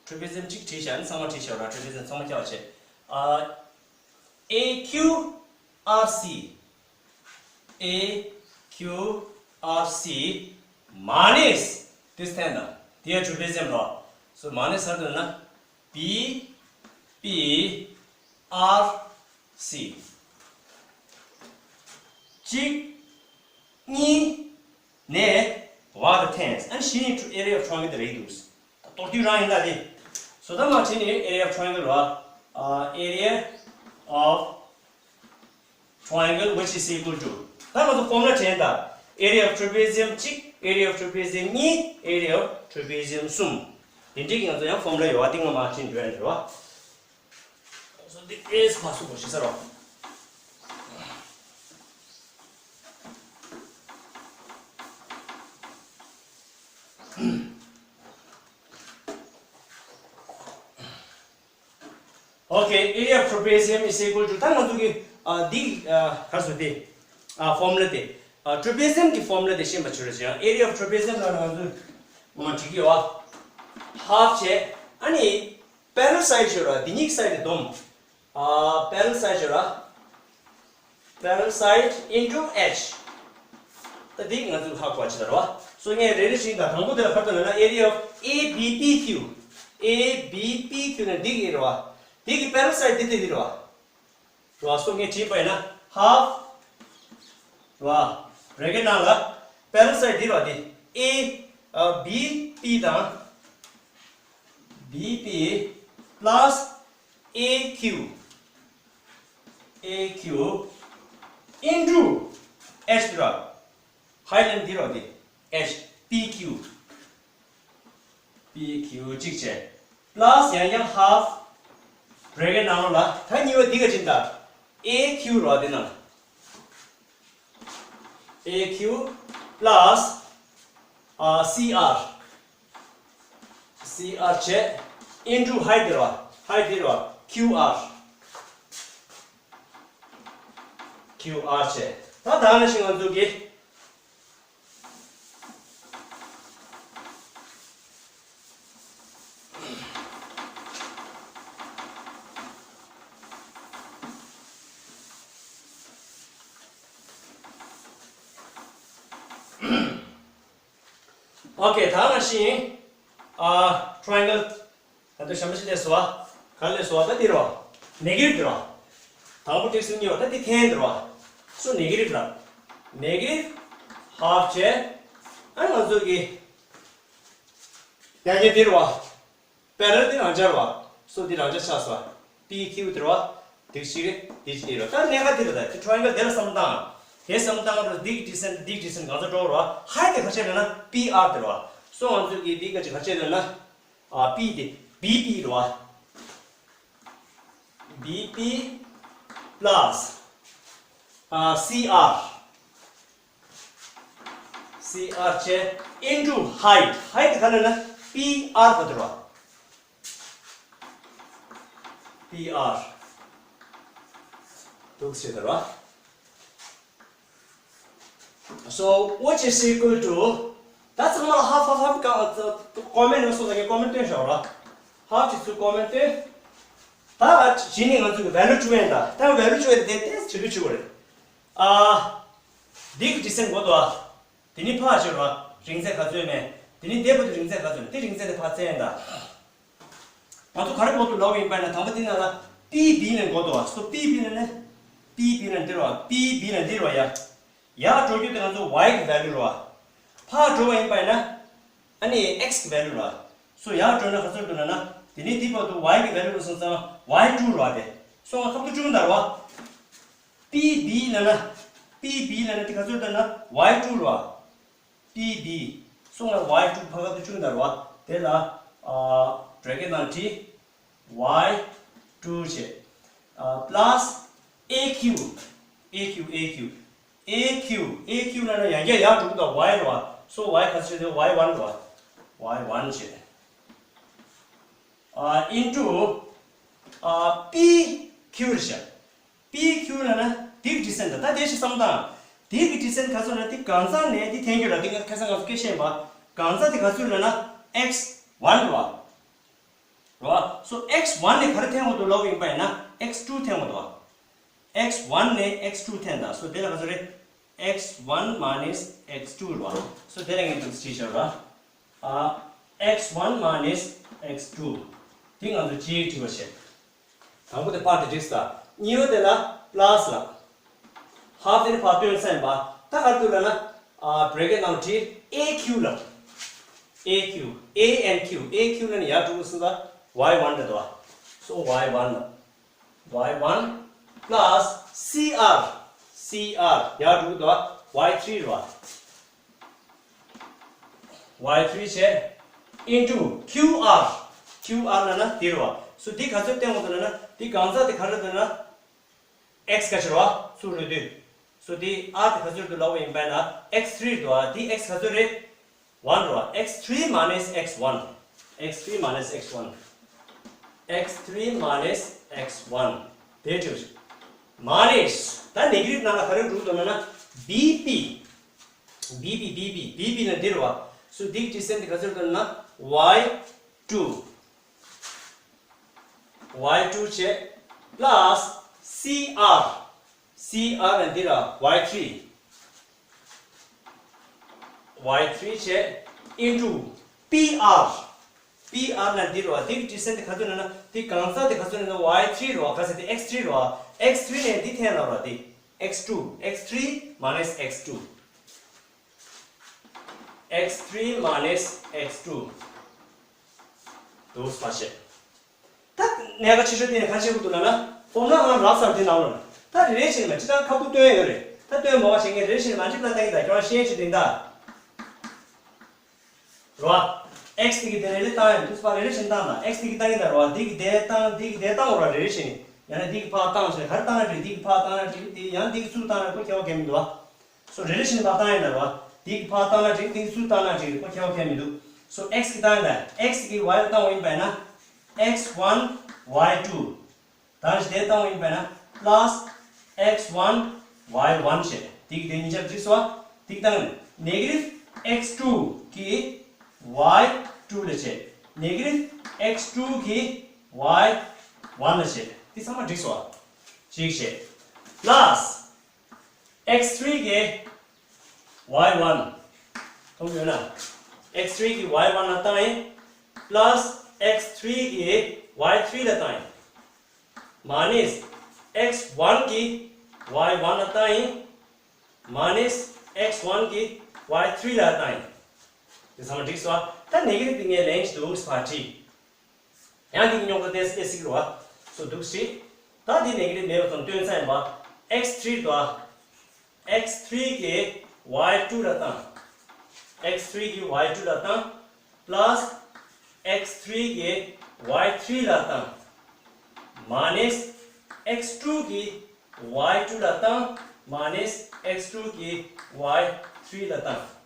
trapezium གཅིག་བྲིས་བཞག་ནི་ཚང་མ་བྲིས་བཞག་ར། trapezium ཚང་མ་རྒྱབ་བྱས། ཨ། A Q R C A Q R C minus this thing དང་དེ་ཡང་trapezium རེད་བ། སོ་minus ག་རེ་ལབ་ན། B P R C གཅིག་གཉིས་ནས་བག་དེ་འཐེན། ཨ་ནི་བཞི་ནི་area of triangle དེ་རེད་འདུག་ད་མདོར་བསྡུས་རང་ཡིན་ད་དེ། སོ་ད་མར་བྲིས་ནས་area of triangle རེད་བ། ཨ། area of triangle which is equal to ད་ང་ཚོ་ཕོར་མུ་ལ་དྲན་ད། area of trapezium གཅིག area of trapezium གཉིས area of trapezium གསུམ། དེ་འདྲའི་ང་ཚོ་ཡང་ཕོར་མུ་ལ་ཡོད་བ། དེ་ང་མར་བྲིས་འགྲོ་ཡ་རེད་བ། སོ་འདི་ཨེས་ཕར་ཚུར་བྱེད་ས་རོ། Okay, area of trapezium is equal to ད་ང་ཚོ་གི་ཨ་འདི་ཨ་ག་རེ་ཟེར་དེ་ཨ་ཕོར་མུ་ལ་དེ་ཨ་trapezium གི་ཕོར་མུ་ལ་དེ་ཤེས་པ་བྱོས་ར། ཅེ་ཡང་area of trapezium ལ་ང་ཚོ་ངོ་མ་བྲིས་ཀྱི་ཡོད་ཨ། half བྱས། ཨ་ནི་parallel side བྱོས་ར། འདི་གཉིས་ཀྱི་side དེ་བསྡོམས། ཨ་parallel side བྱོས་ར། parallel side into H ད་འདི་ང་ཚོས་ཧ་གོ་བ་བྱེད་ད་ར་བ། སོ་ངས་རེ་རེ་བཞིན་དང་དང་པོ་དེ་ལ་ག་རེ་ལབ་ན་area of A B P Q A B P Q ནས་འདི་གི་ར་བ། འདི་གི་parallel side འདི་དེ་འདི་ར་བ། ར་བ། སོ་ངས་བྲིས་པ་ཡིན་ན་half ར་བ། bracket ནང་ལ་parallel side འདི་ར་བ། འདི་A ཨ་B P དང་B P plus A Q A Q into H དེ་ར། height ལ་འདི་ར་འདི། H P Q P Q གཅིག་བྱས། plus ཡང་ཡང་half bracket ནང་ལ་ད་གཉིས་པ་འདི་ག་ཅིག་ད། A Q ར་འདི་ན། A Q plus ཨ་C R C R བྱས། into height དེ་ར། height དེ་ར། Q R Q R བྱས། ད་ད་ནང་བཞིན་ང་ཚོ་གི Okay ད་ནང་བཞིན་ཨ་triangle ད་ལྟ་ཞབས་ཕྱི་ལས་སོ་བ། ག་ལས་སོ་བ་ད་འདི་རོ། negative འདི་རོ། དང་པོ་ཏིག་སུ་གཉིས་བ་ད་འདི་འཐེན་འདི་རོ། སོ་negative ལ། negative half བྱས། ཨ་ང་ཚོ་གི་ཡང་ཉེ་འདི་རོ། parallel འདི་རང་འཇགས་རོ། སོ་འདི་རང་འཇགས་ཆགས་སོ། P Q འདི་རོ། འདི་ཞིག་རེད། འདི་ཞིག་རེད། ད་གནད་འགག་འདི་རེད། ད་འདི་triangle འདི་ལ་བསམ་བཏང་། དེ་བསམ་བཏང་རོ། འདི་གི་distance འདི་གི་distance གང་ཚ་འགྲོ་རོ། height དེ་ག་ཆེ་རེད་ན་P R འདི་རོ། སོ་ང་ཚོ་གི་འདི་ག་ཅིག་ག་ཆེ་རེད་ན། ཨ་P དེ་B P རེད་བ། B P plus ཨ་C R C R བྱས། into height height ག་ལ་ན་P R ག་དུ་རེད་བ། P R འདུག་ཟེར་དུ་རེད་བ། So which is equal to ད་ཚང་མ་ལ་half half half ག་comment ནང་སོང་ཙང་ངས་comment སྟོན་ཤོག་ར། half གཅིག་ཚུར་comment སྟོན། ད་གཞི་ནས་ང་ཚོ་གི་value བཅུག་ཡིན་ད། ད་value བཅུག་ཡིན་དེ་ཏོག་ཙམ་བྱེད་ལུགས་བྱེད་དགོས་རེད། ཨ། འདི་གི་descent འགོ་འདུག་ཨ། དེ་ནི་ཕར་བྱེད་རོགས། རིང་ཚད་ག་ཚོད་མེད། དེ་ནི་འདས་པོ་དེ་རིང་ཚད་ག་ཚོད་མེད། དེ་རིང་ཚད་དེ་ཕར་བཙལ་ཡིན་ད། ང་ཚོ་ག་རེ་འགོ་འདུག་ལབ་ཡིན་པ་ན། དང་པོ་དེ་ན་ལ་པི་བི་ལ་འགོ་འདུག་ཨ། སོ་པི་བི་ལ་ནི། པི་བི་ལ་འདིར་བ། པི་བི་ལ་འདིར་བ་ཡ། ཡར་འགྲོ་རྒྱུ་དེ་ང་ཚོ་y གི་value རེད་བ། ཕར་འགྲོ་བ་ཡིན་པ་ཡིན་ན། ཨ་ནི་x གི་value རེད་བ། སོ་ཡར་འགྲོ་ན་ག་ཚོད་འགྲོ་ན་ན། དེ་ནི་དེ་བར་དུ་y གི་value རེད་སོང་ཙང་y two རེད་བ་དེ། སོ་ང་ཁ་བཏུ་བཅུག་ད་རེད་བ། པི་བི་ལ་ན། པི་བི་ལ་ན་དེ་ག་ཚོད་འགྲོ་ན་y two རེད་བ། པི་བི། སོ་ང་y two ཕར་ཁ་བཏུ་བཅུག་ད་རེད་བ། དེ་ལ། ཨ། bracket ནང་བྲིས། y two བྱས། ཨ། plus aq aq aq aq aq ལ་ན་ཡང་བསྐྱར་ཡར་འགྲོ་གི་འདུག y རེད་བ། སོ་y ག་ཚོད་རེད། y one རེད་བ། y one བྱས། ཨ། into ཨ། pq རེད་བྱས། pq ལ་ན་འདི་གི་descent ད་ལྟ་དེ་ཞིག་བསམ་དང་། འདི་གི་descent ག་ཚོད་ན་དེ་གང་ཚང་ནས་དེ་འཐེན་རྒྱུ་ལ་དེ་ཁ་སང་ང་ཚོ་སྐད་བཤད་པ། གང་ཚང་དེ་ག་ཚོད་ལ་ན་x one རེད་བ། རེད་བ། སོ་x one ནས་ག་རེ་འཐེན་དགོས་འདུག་ལབ་ཡིན་པ་ཡིན་ན་x two འཐེན་དགོས་འདུག་བ། x one ནས་x two འཐེན་ད། སོ་དེ་ལ་ག་ཚོད་རེད། x one minus x two རེད་བ། སོ་དེ་ལ་ངས་འདུག་བྲིས་བཞག་ར། ཨ། x one minus x two དེ་ང་ཚོ་གཅིག་བྲིས་པ་བྱས། དང་པོ་དེ་ཕར་དེ་འགྲིག་ས། གཉིས་པ་དེ་ལ་plus ལ། half དེ་ནི་ཕར་བཏོན་ས་ཡིན་པ། ད་ག་རེ་འདུག་ལབ་ན། ཨ། bracket ནང་བྲིས་aq ལ། aq a and q aq ལ་ནི་ཡར་འགྲོ་གི་སོང་ད། y one རེད་དོ། so y one ལ། y one plus cr cr ཡར་འགྲོ་གི་འདུག y three རེད་བ། y three བྱས། into qr qr ལབ་ན་འདི་རེད་བ། སོ་འདི་ག་ཚོད་བསྟན་འོང་འདུག་ལབ་ན། འདི་གང་ཚང་དེ་ག་རེ་འདུག་ན། x ག་ཚོད་རེད་བ། ཚུར་རེད་དུས། སོ་འདི་r དེ་ག་ཚོད་འདུག་ལབ་པ་ཡིན་པ་ན་x three རེད་བ། འདི་x ག་ཚོད་རེད། one རེད་བ། x three minus x one x three minus x one x three minus x one དེ་འདྲ་རེད། minus ད་negative ནང་ལ་ག་རེ་འགྲོ་འདུག་ན་ན། bb bb bb bb ལ་འདི་རེད་བ། སོ་འདི་གི་descent དེ་ག་ཚོད་འདུག་ན། y two y two བྱས། plus cr cr ལ་འདི་ར། y three y three བྱས། into pr pr ལ་འདི་ར། འདི་གི་descent དེ་ག་ཚོད་ན་ན། འདི་གང་ཚང་དེ་ག་ཚོད་ན་ན། y three ར། ག་ཚོད་དེ་x three ར། x three ནས་འདི་འཐེན་ལ་ར། འདི་x two x three minus x two x three minus x two འདུག་ཕར་བཤད། ད་གནད་འགག་ཆེ་ཤོས་དེ་ནི་ག་རེ་བྱེད་དགོས་འདུག་ལབ་ན། ཧྥོམ་ལ་ང་རག་ཚར་དེ་ནང་ལོགས་ལ། ད་རེ་རེ་བྱས་ནས་སྤྱིར་བཏང་ཁ་ཐུག་སྟོན་ཡོད་རེད། ད་སྟོན་མ་བ་བྱེད་མཁན་རེ་རེ་བྱས་ནས་མ་འགྲིག་ན་ལྟ་གི་ད། ཁྱོད་རང་ཤེས་བྱེད་དེ་ད། རོ། x དེ་གི་དེ་རེ་རེ་བཏང་ཡོད་འདུག་ཕར་རེ་རེ་བྱས་ནས་བཏང་ན། x དེ་གི་བཏང་གི་ད་རོ། འདི་གི་དེ་བཏང་། འདི་གི་དེ་བཏང་རོ། རེ་རེ་བྱས་ནས། ཡང་ན་འདི་གི་ཕར་བཏང་བྱས། ག་རེ་བཏང་ན་འགྲིག་འདི་གི་ཕར་བཏང་ན་འགྲིག་འདི་ཡང་འདི་གི་ཚུར་བཏང་ན་ཁོ་ཁྱད་པར་གང་མི་འདུག་བ། སོ་རེ་རེ་བཞིན་ཕར་བཏང་ཡིན་ད་རོ། འདི་གི་ཕར་བཏང་ན་འགྲིག་འདི་གི་ཚུར་བཏང་ན་འགྲིག་ཁོ་ཁྱད་པར་གང་མི་འདུག་སོ་x གི་བཏང་ཡིན་ད། x གི་y ལ་བཏང་བ་ཡིན་པ་ཡིན་ན། x one y two ད་རེས་དེ་བཏང་བ་ཡིན་པ་ཡིན་ན། plus x one y one བྱས། འདི་གི་དེ་གཉིས་ཆར་འགྲིག་སོང་བ། འདི་གི་བཏང་ཡིན། negative x two གི་y two ལ་བྱས། negative x two གི་y one ལ་བྱས། འདི་ཚང་མ་འགྲིག་སོང་བ། གཅིག་བྱས། plus x three གི་y one མཐོང་ཡོད་ན། x three གི་y one ལ་བཏང་ཡིན། plus x three གི་y three ལ་བཏང་ཡིན། minus x one གི་y one ལ་བཏང་ཡིན། minus x one གི་y three ལ་བཏང་ཡིན། དེ་ཚང་མ་འགྲིག་སོང་ཨ། ད་negative དེ་ངས་ལན་ཞིག་འདུག་ཕར་བྲིས། ཡང་འདི་རྙོག་དྲ་ཏོག་ཙམ་སླེབས་སྲིད་ཀྱི་རེད་བ། སོ་འདུག་སེ། ད་འདི་negative མེད་པ་ཙམ་སྟོན་ཚར་ཡིན་པ། x three འདུག་ཨ། x three གི་y two ལ་བཏང་། x three གི་y two ལ་བཏང་། plus x three གི་y three ལ་བཏང་། minus x two གི་y two ལ་བཏང་། minus x two གི་y three ལ་བཏང་།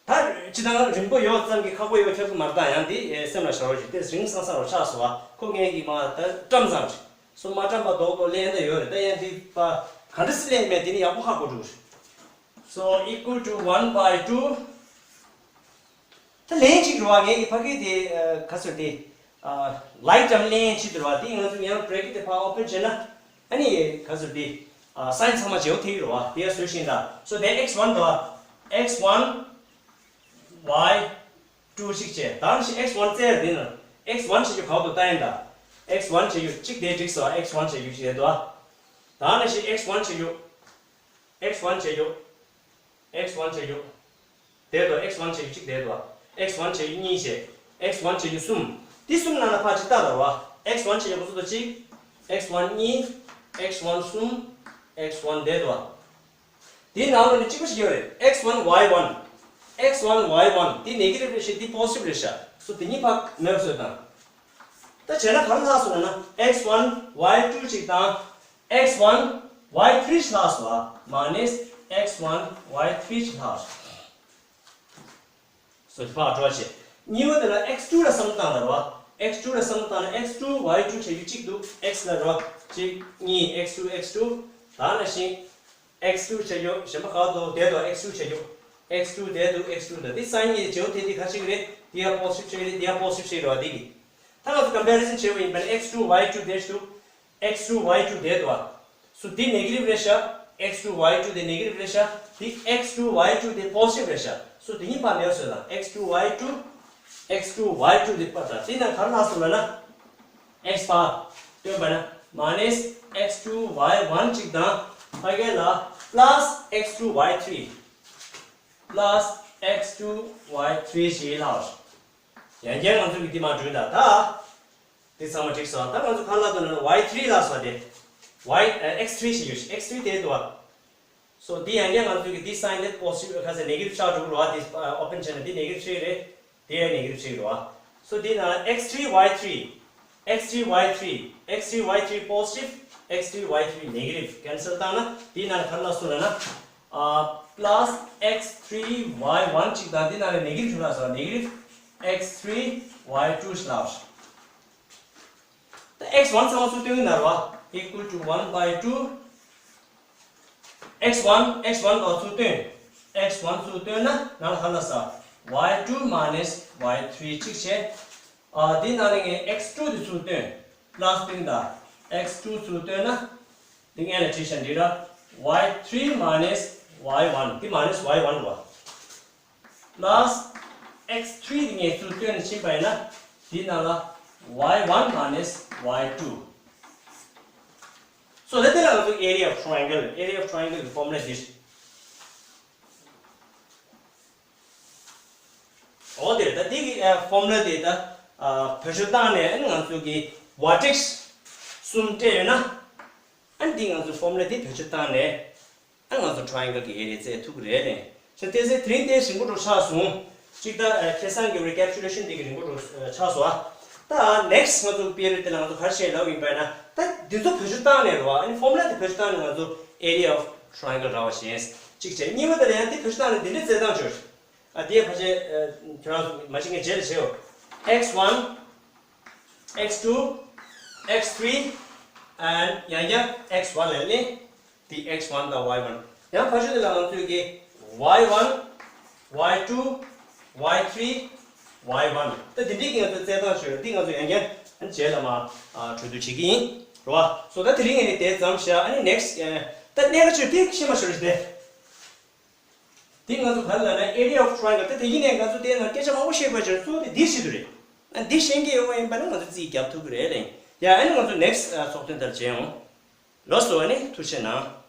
ད་སྤྱིར་བཏང་རིང་པོ་ཡོད་ཙམ་གྱིས་ཁག་པོ་ཡོད་ཁྱབ་ཀྱི་མ་རེད། ད་ཡང་འདི་སེམས་ལ་བཞག་རོགས་ཞུ། དེ་རིང་སང་སང་རུ་ཆགས་སོང་བ། ཁོ་ངས་ཀྱིས་མ་ད་བཀྲམ་ཙམ་རེད། སོ་མ་བཀྲམ་པ་རྡོག་རྡོག་ལེན་ད་ཡོད་རེད། ད་ཡང་འདི་པ་ག་འདྲ་སེ་ལེན་མེད་དེ་ནི་ཡག་པོ་ཧ་གོ་འགྲོ་གི་རེད། so equal to one by two ད་ལན་གཅིག་རེད་བ། ངས་ཀྱི་ཕ་གི་དེ་ཨ་ག་ཟེར་དེ་ཨ་ལའིག་ཊརམ་ལེན་བྱེད་དུ་རེད་བ། དེ་ང་ཚོ་ཡང་བྷི་རེ་ཀེཊ་དེ་ཕར་ཨོ་པན་བྱས་ན་ཨ་ནི་ག་ཟེར་དེ་ཨ་སའིན་ཚང་མ་བརྗེ་པོ་ཐེབས་ཀྱི་རེད་བ། དེ་ཡང་བཟོས་ཤིང་ད། སོ་དེ་ཨེག་སི་ཝན་དང་ཨེག་སི་ཝན་ཝའི་ཊུ་གཅིག་བྱས། ད་ནི་ཞིག་ཨེག་སི་ཝན་བཙལ་དེ་ན་ཨེག་སི་ཝན་བྱེད་རྒྱུ་ག་བ་འདུག་ལྟ་ཡིན་ད། ཨེག་སི་ཝན་བྱེད་རྒྱུ་གཅིག་དེ་འགྲིག་སོང་། ཨེག་སི་ཝན་བྱེད་རྒྱུ་གཅིག་དེ་འདུག་ད་ནི་ཞིག་ཨེག་སི་ཝན་བྱེད་རྒྱུ། ཨེག་སི་ཝན་བྱེད་རྒྱུ། ཨེག་སི་ཝན་བྱེད་རྒྱུ། དེ་དང་ཨེག་སི་ཝན་བྱེད་རྒྱུ་གཅིག་དེ་དང་ཨེག་སི་ཝན་བྱེད་རྒྱུ་གཉིས་བྱས། ཨེག་སི་ཝན་བྱེད་རྒྱུ་གསུམ། དེ་གསུམ་ནང་ལ་ཕར་གཅིག་ལྟ་དང་བ། ཨེག་སི་ཝན་བྱེད་རྒྱུ་གོ་ཚོད་དང་གཅིག་ཨེག་སི་ཝན་གཉིས། ཨེག་སི་ཝན་གསུམ། ཨེག་སི་ཝན་དེ་དང་། དེའི་ནང་ལོགས་ནས་གཅིག་པ་ཞིག་ཡོད་རེད། ཨེག་སི་ཝན་ཝའི་ཝན། ཨེག་སི་ཝན་ཝའི་ཝན་དེ་ནེ་གེ་ཊིབ་རེད་ཤག་དེ་པོ་ཟི་ཊིབ་རེད་ཤག་སོ་དེ་གཉིས་ཕར་མེད་པ་བཟོས་དང་། ད་བྱས་ན་ག་རེ་ལྷག་སོང་ལབ་ན་ཨེག་སི་ཝན་ཝའི་ཊུ་གཅིག་དང་ཨེག་སི་ཝན་ཝའི་ཐི་རི་ཞིག་ལྷག་སོང་། མ་ནས་ཨེག་སི་ཝན་ཝའི་ཐི་རི་ཞིག་ལྷག་སོང་། སོ་དེ་ཕར་འགྲོ་བྱེད། གཉིས་པ་དེ་ལ་ཨེག་སི་ཊུ་ལ་བསམ་བློ་བཏང་ན་རེད་བ། ཨེག་སི་ཊུ་ལ་བསམ་བློ་བཏང་ན་ཨེག་སི་ཊུ་ཝའི་ཊུ་བྱེད་རྒྱུ་གཅིག་འདུག་ཨེག་སི་ལ་རེད་བ། གཅིག་གཉིས། ཨེག་སི་ཊུ། ཨེག་སི་ཊུ། ད་ནང་བཞིན་ཨེག་སི་ཊུ་བྱེད་རྒྱུ་གཞན་པ་ག་བ་འདུག་དེ་དང་ཨེག་སི་ཊུ་བྱེད་རྒྱུ། ཨེག་སི་ཊུ་དེ་འདུག་ཨེག་སི་ཊུ་དང་དེ་སའིན་གཉིས་བརྗེ་པོ་ཐེབས་དེ་ག་ཞིག་རེད། དེ་ཡང་པོ་ཟི་ཊིབ་ཞིག་རེད། དེ་ཡང་པོ་ཟི་ཊིབ་ཞིག་རེད་བ། དེ་གི་ད་ང་ཚོ་ཀམ་པེ་རི་སན་བྱེད་པ་ཡིན་པ་ན་ཨེག་སི་ཊུ་ཝའི་ཊུ་དེ་ཞིག་འདུག་ཨེག་སི་ཊུ་ཝའི་ཊུ་དེ་འདུག་བ། སོ་དེ་ནེ་གེ་ཊིབ་རེད་ཤག་ཨེག་སི་ཊུ་ཝའི་ཊུ་དེ་ནེ་གེ་ཊིབ་རེད་ཤག་དེ་ཨེག་སི་ཊུ་ཝའི་ཊུ་དེ་པོ་ཟི་ཊིབ་རེད་ཤག་སོ་དེ་གཉིས་ཕར་མེད་པ་བཟོས་དང་། ཨེག་སི་ཊུ་ཝའི་ཊུ། ཨེག་སི་ཊུ་ཝའི་ཊུ་དེ་ཕར་དང་། དེ་ནང་ག་རེ་ལྷག་སོང་ལབ་ན་ཨེག་སི་ཕར་བཏོན་པ་ན་མ་ནས་ཨེག་སི་ཊུ་ཝའི་ཝན་གཅིག་དང་ཕ་གི་ལ་པ་ལ་སི་ཨེག་སི་ཊུ་ཝའི་ཐི་རི། པ་ལ་སི་ཨེག་སི་ཊུ་ཝའི་ཐི་རི་ཞིག་ལྷག་སོང་། ཡང་བསྐྱར་ང་ཚོ་གི་དེ་མར་བསྒྲུན་དང་། ད་དེ་ཚང་མ་འགྲིག་སོང་། ད་ང་ཚོ་ག་རེ་ལབ་འདུག་ན་ཝའི་ཐི་རི་ལབ་སོང་། དེ་ཝའི་ཨེག་སི་ཐི་རི་ཞིག་ཡོད་ཤག་ཨེག་སི་ཐི་རི་དེ་འདུག་བ། སོ་དེ་ཡང་བསྐྱར་ང་ཚོ་གི་དེ་སའིན་དེ་པོ་ཟི་ཊིབ་ག་ཚད་ནེ་གེ་ཊིབ་ཆགས་འགྲོ་གི་རེད་བ། དེ་ཨོ་པན་བྱས་ན་དེ་ནེ་གེ་ཊིབ་ཆགས་ཀྱི་རེད། དེ་ཡང་ནེ་གེ་ཊིབ་ཆགས་ཀྱི་རེད་བ། སོ་དེའི་ནང་ལ་ཨེག་སི་ཐི་རི་ཝའི་ཐི་རི། ཨེག་སི་ཐི་རི་ཝའི་ཐི་རི། ཨེག་སི་ཐི་རི་ཝའི་ཐི་རི་པོ་ཟི་ཊིབ། ཨེག་སི་ཐི་རི་ཝའི་ཐི་རི་ནེ་གེ་ཊིབ། ཀེན་སལ་བཏང་ན་དེའི་ནང་ལ་ག་རེ་ལབ་སོང་ལབ་ན། ཨ་པ་ལ་སི་ཨེག་སི་ཐི་རི་ཝའི་ཝན་གཅིག་དང་དེའི་ནང་ལ་ནེ་གེ་ཊིབ་ཞིག་ལྷག་སོང་། ནེ་གེ་ཊིབ་ཨེག་སི་ཐི་རི་ཝའི་ཊུ་ཞིག་ལྷག་སོང་། ད་ཨེག་སི་ཝན་ཚང་མ་ཚུར་བཏོན་གྱི་ན་རེད་བ། equal to one by two. ཨེག་སི་ཝན། ཨེག་སི་ཝན་དང་ཚུར་བཏོན། ཨེག་སི་ཝན་ཚུར་བཏོན་ན་ནང་ལ་ག་རེ་ལྷག་སོང་། ཝའི་ཊུ་མ་ནས་ཝའི་ཐི་རི་གཅིག་བྱས། ཨ་དེའི་ནང་ནས་ངས་ཨེག་སི་ཊུ་དེ་ཚུར་བཏོན། པ་ལ་སི་བཏོན་དང་། ཨེག་སི་ཊུ་ཚུར་བཏོན་ན། དེ་སྔོན་ལ་བྲིས་ཤག་འགྲིག་ར། ཝའི་ཐི་རི་མ་ནས་ཝའི་ཝན། དེ་མ་ནས་ཝའི་ཝན་རེད་བ། པ་ལ་སི་ཨེག་སི་ཐི་རི་དེ་ངས་ཚུར་བཏོན་ནས་ཕྱིན་པ་ཡིན་ན། དེའི་ནང་ལ་ཝའི་ཝན་མ་ནས་ཝའི་ཊུ། སོ་ད་དེ་ལ་ང་ཚོ་area of triangle, area of triangle གི་ཕོར་མུ་ལ་འདི་རེད། འོ་དེ་རེད། ད་དེ་གི་ཕོར་མུ་ལ་དེ་ད་བེད་སྤྱོད་བཏང་ནས་ཨ་ནི་ང་ཚོ་གི་ཝར་ཊེག་སི་གསུམ་སྤྲད་ཡོད་ན། ཨ་ནི་དེ་ང་ཚོ་ཕོར་མུ་ལ་དེ་བེད་སྤྱོད་བཏང་ནས། ཨ་ང་ཚོ་ཊ་རའེང་གལ་གྱི་ཨེ་རི་ཡ་བཙལ་ཐུབ་ཀྱི་རེད་ལེ། ཞེས་བལྟས་ཚེ་དེ་རིང་དེ་རིང་པོ་འགྲོ་ཆགས་སོང་། གཅིག་ད་ཁ་སང་གི་རི་ཀེབ་ཅུ་ལེ་ཤན་དེ་གི་རིང་པོ་འགྲོ་ཆགས་སོང་ཨ། ད་ནེག་སི་ང་ཚོ་པི་རི་ཡོཌ་དེ་ལ་ང་ཚོ་ག་རེ་བྱས་ལབ་ཡིན་པ་ཡིན་ན། ད་འདི་ཚོ་བེད་སྤྱོད་བཏང་ནས་རེད་བ། ཨ་ནི་ཕོར་མུ་ལ་དེ་བེད་སྤྱོད་བཏང་ནས་ང་ཚོ་area of triangle རག་པ་བྱས། གཅིག་བྱས། གཉིས་པ་དེ་ལ་ཡང་དེ་བེད་སྤྱོད་བཏང་ནས་འདི་འདྲའི་རྩལ་སྟངས་བྱོས། ཨ་དེ་ཕལ་ཆེར་ཁྱོད་རང་ཚོ་མ་ཤེས་མཁན་རྗེས་ལ་བྱེད་འོ། ཨེག་སི་ཝན། ཨེག་སི་ཊུ། ཨེག་སི་ཐི་རི། ཨེན་ཌི་ཡང་བསྐྱར་ཨེག་སི་ཝན་ལ་ལེན། དེ་ཨེག་སི་ཝན་དང་ཝའི་ཝན། ཡང་ཕར་ཕྱོགས་དེ་ལ་ང་ཚོས་ཀྱི་ཝའི་ཝན། ཝའི་ཊུ། ཝའི་ཐི་རི། ཝའི་ཝན། ད་དེ་འདྲའི་གི་ང་ཚོས་རྩལ་སྟངས་བྱོས། དེ་ང་ཚོ་ཡང་བསྐྱར་ཨ་ནི་རྗེས་ལ་མར་གྲོས་བསྡུར་བྱེད་ཀྱི་ཡིན། རེད་བ། སོ་ད་དེ་རིང་ཨ་ནི་དེ་ཙམ་བཞག་ཨ་ནི་ནེག་སི་ཨ་ད་གནད་འགག་ཆེ་དེ་ཤེས་མ་ཤོར་རེད་དེ། དེ་ང་ཚོ་ག་རེ་ལབ་ན་area of triangle དེ་དེ་ཡིན་ནའི་ང་ཚོ་དེ་ནང་སྐད་ཆ་མང་པོ་བཤད་དགོས་ཀྱི་རེད། གཙོ་བོ་དེ་འདི་ཤེས་དགོས་རེད། ཨ་འདི་ཤེས་ཀྱི་ཡོད་པ་ཡིན་པ་ན་ང་ཚོ་རྩིས་རྒྱབ་ཐུབ་ཀྱི་རེད་ལེ། ཡ་ཨ་ནི་ང་ཚོ་ནེག་སི་ཨ་ཚོགས་ཐེངས་དེར་མཇལ་ཡོང་། ལགས་སོ། ཨ་ནི་ཐུགས་རྗེ་གནང་།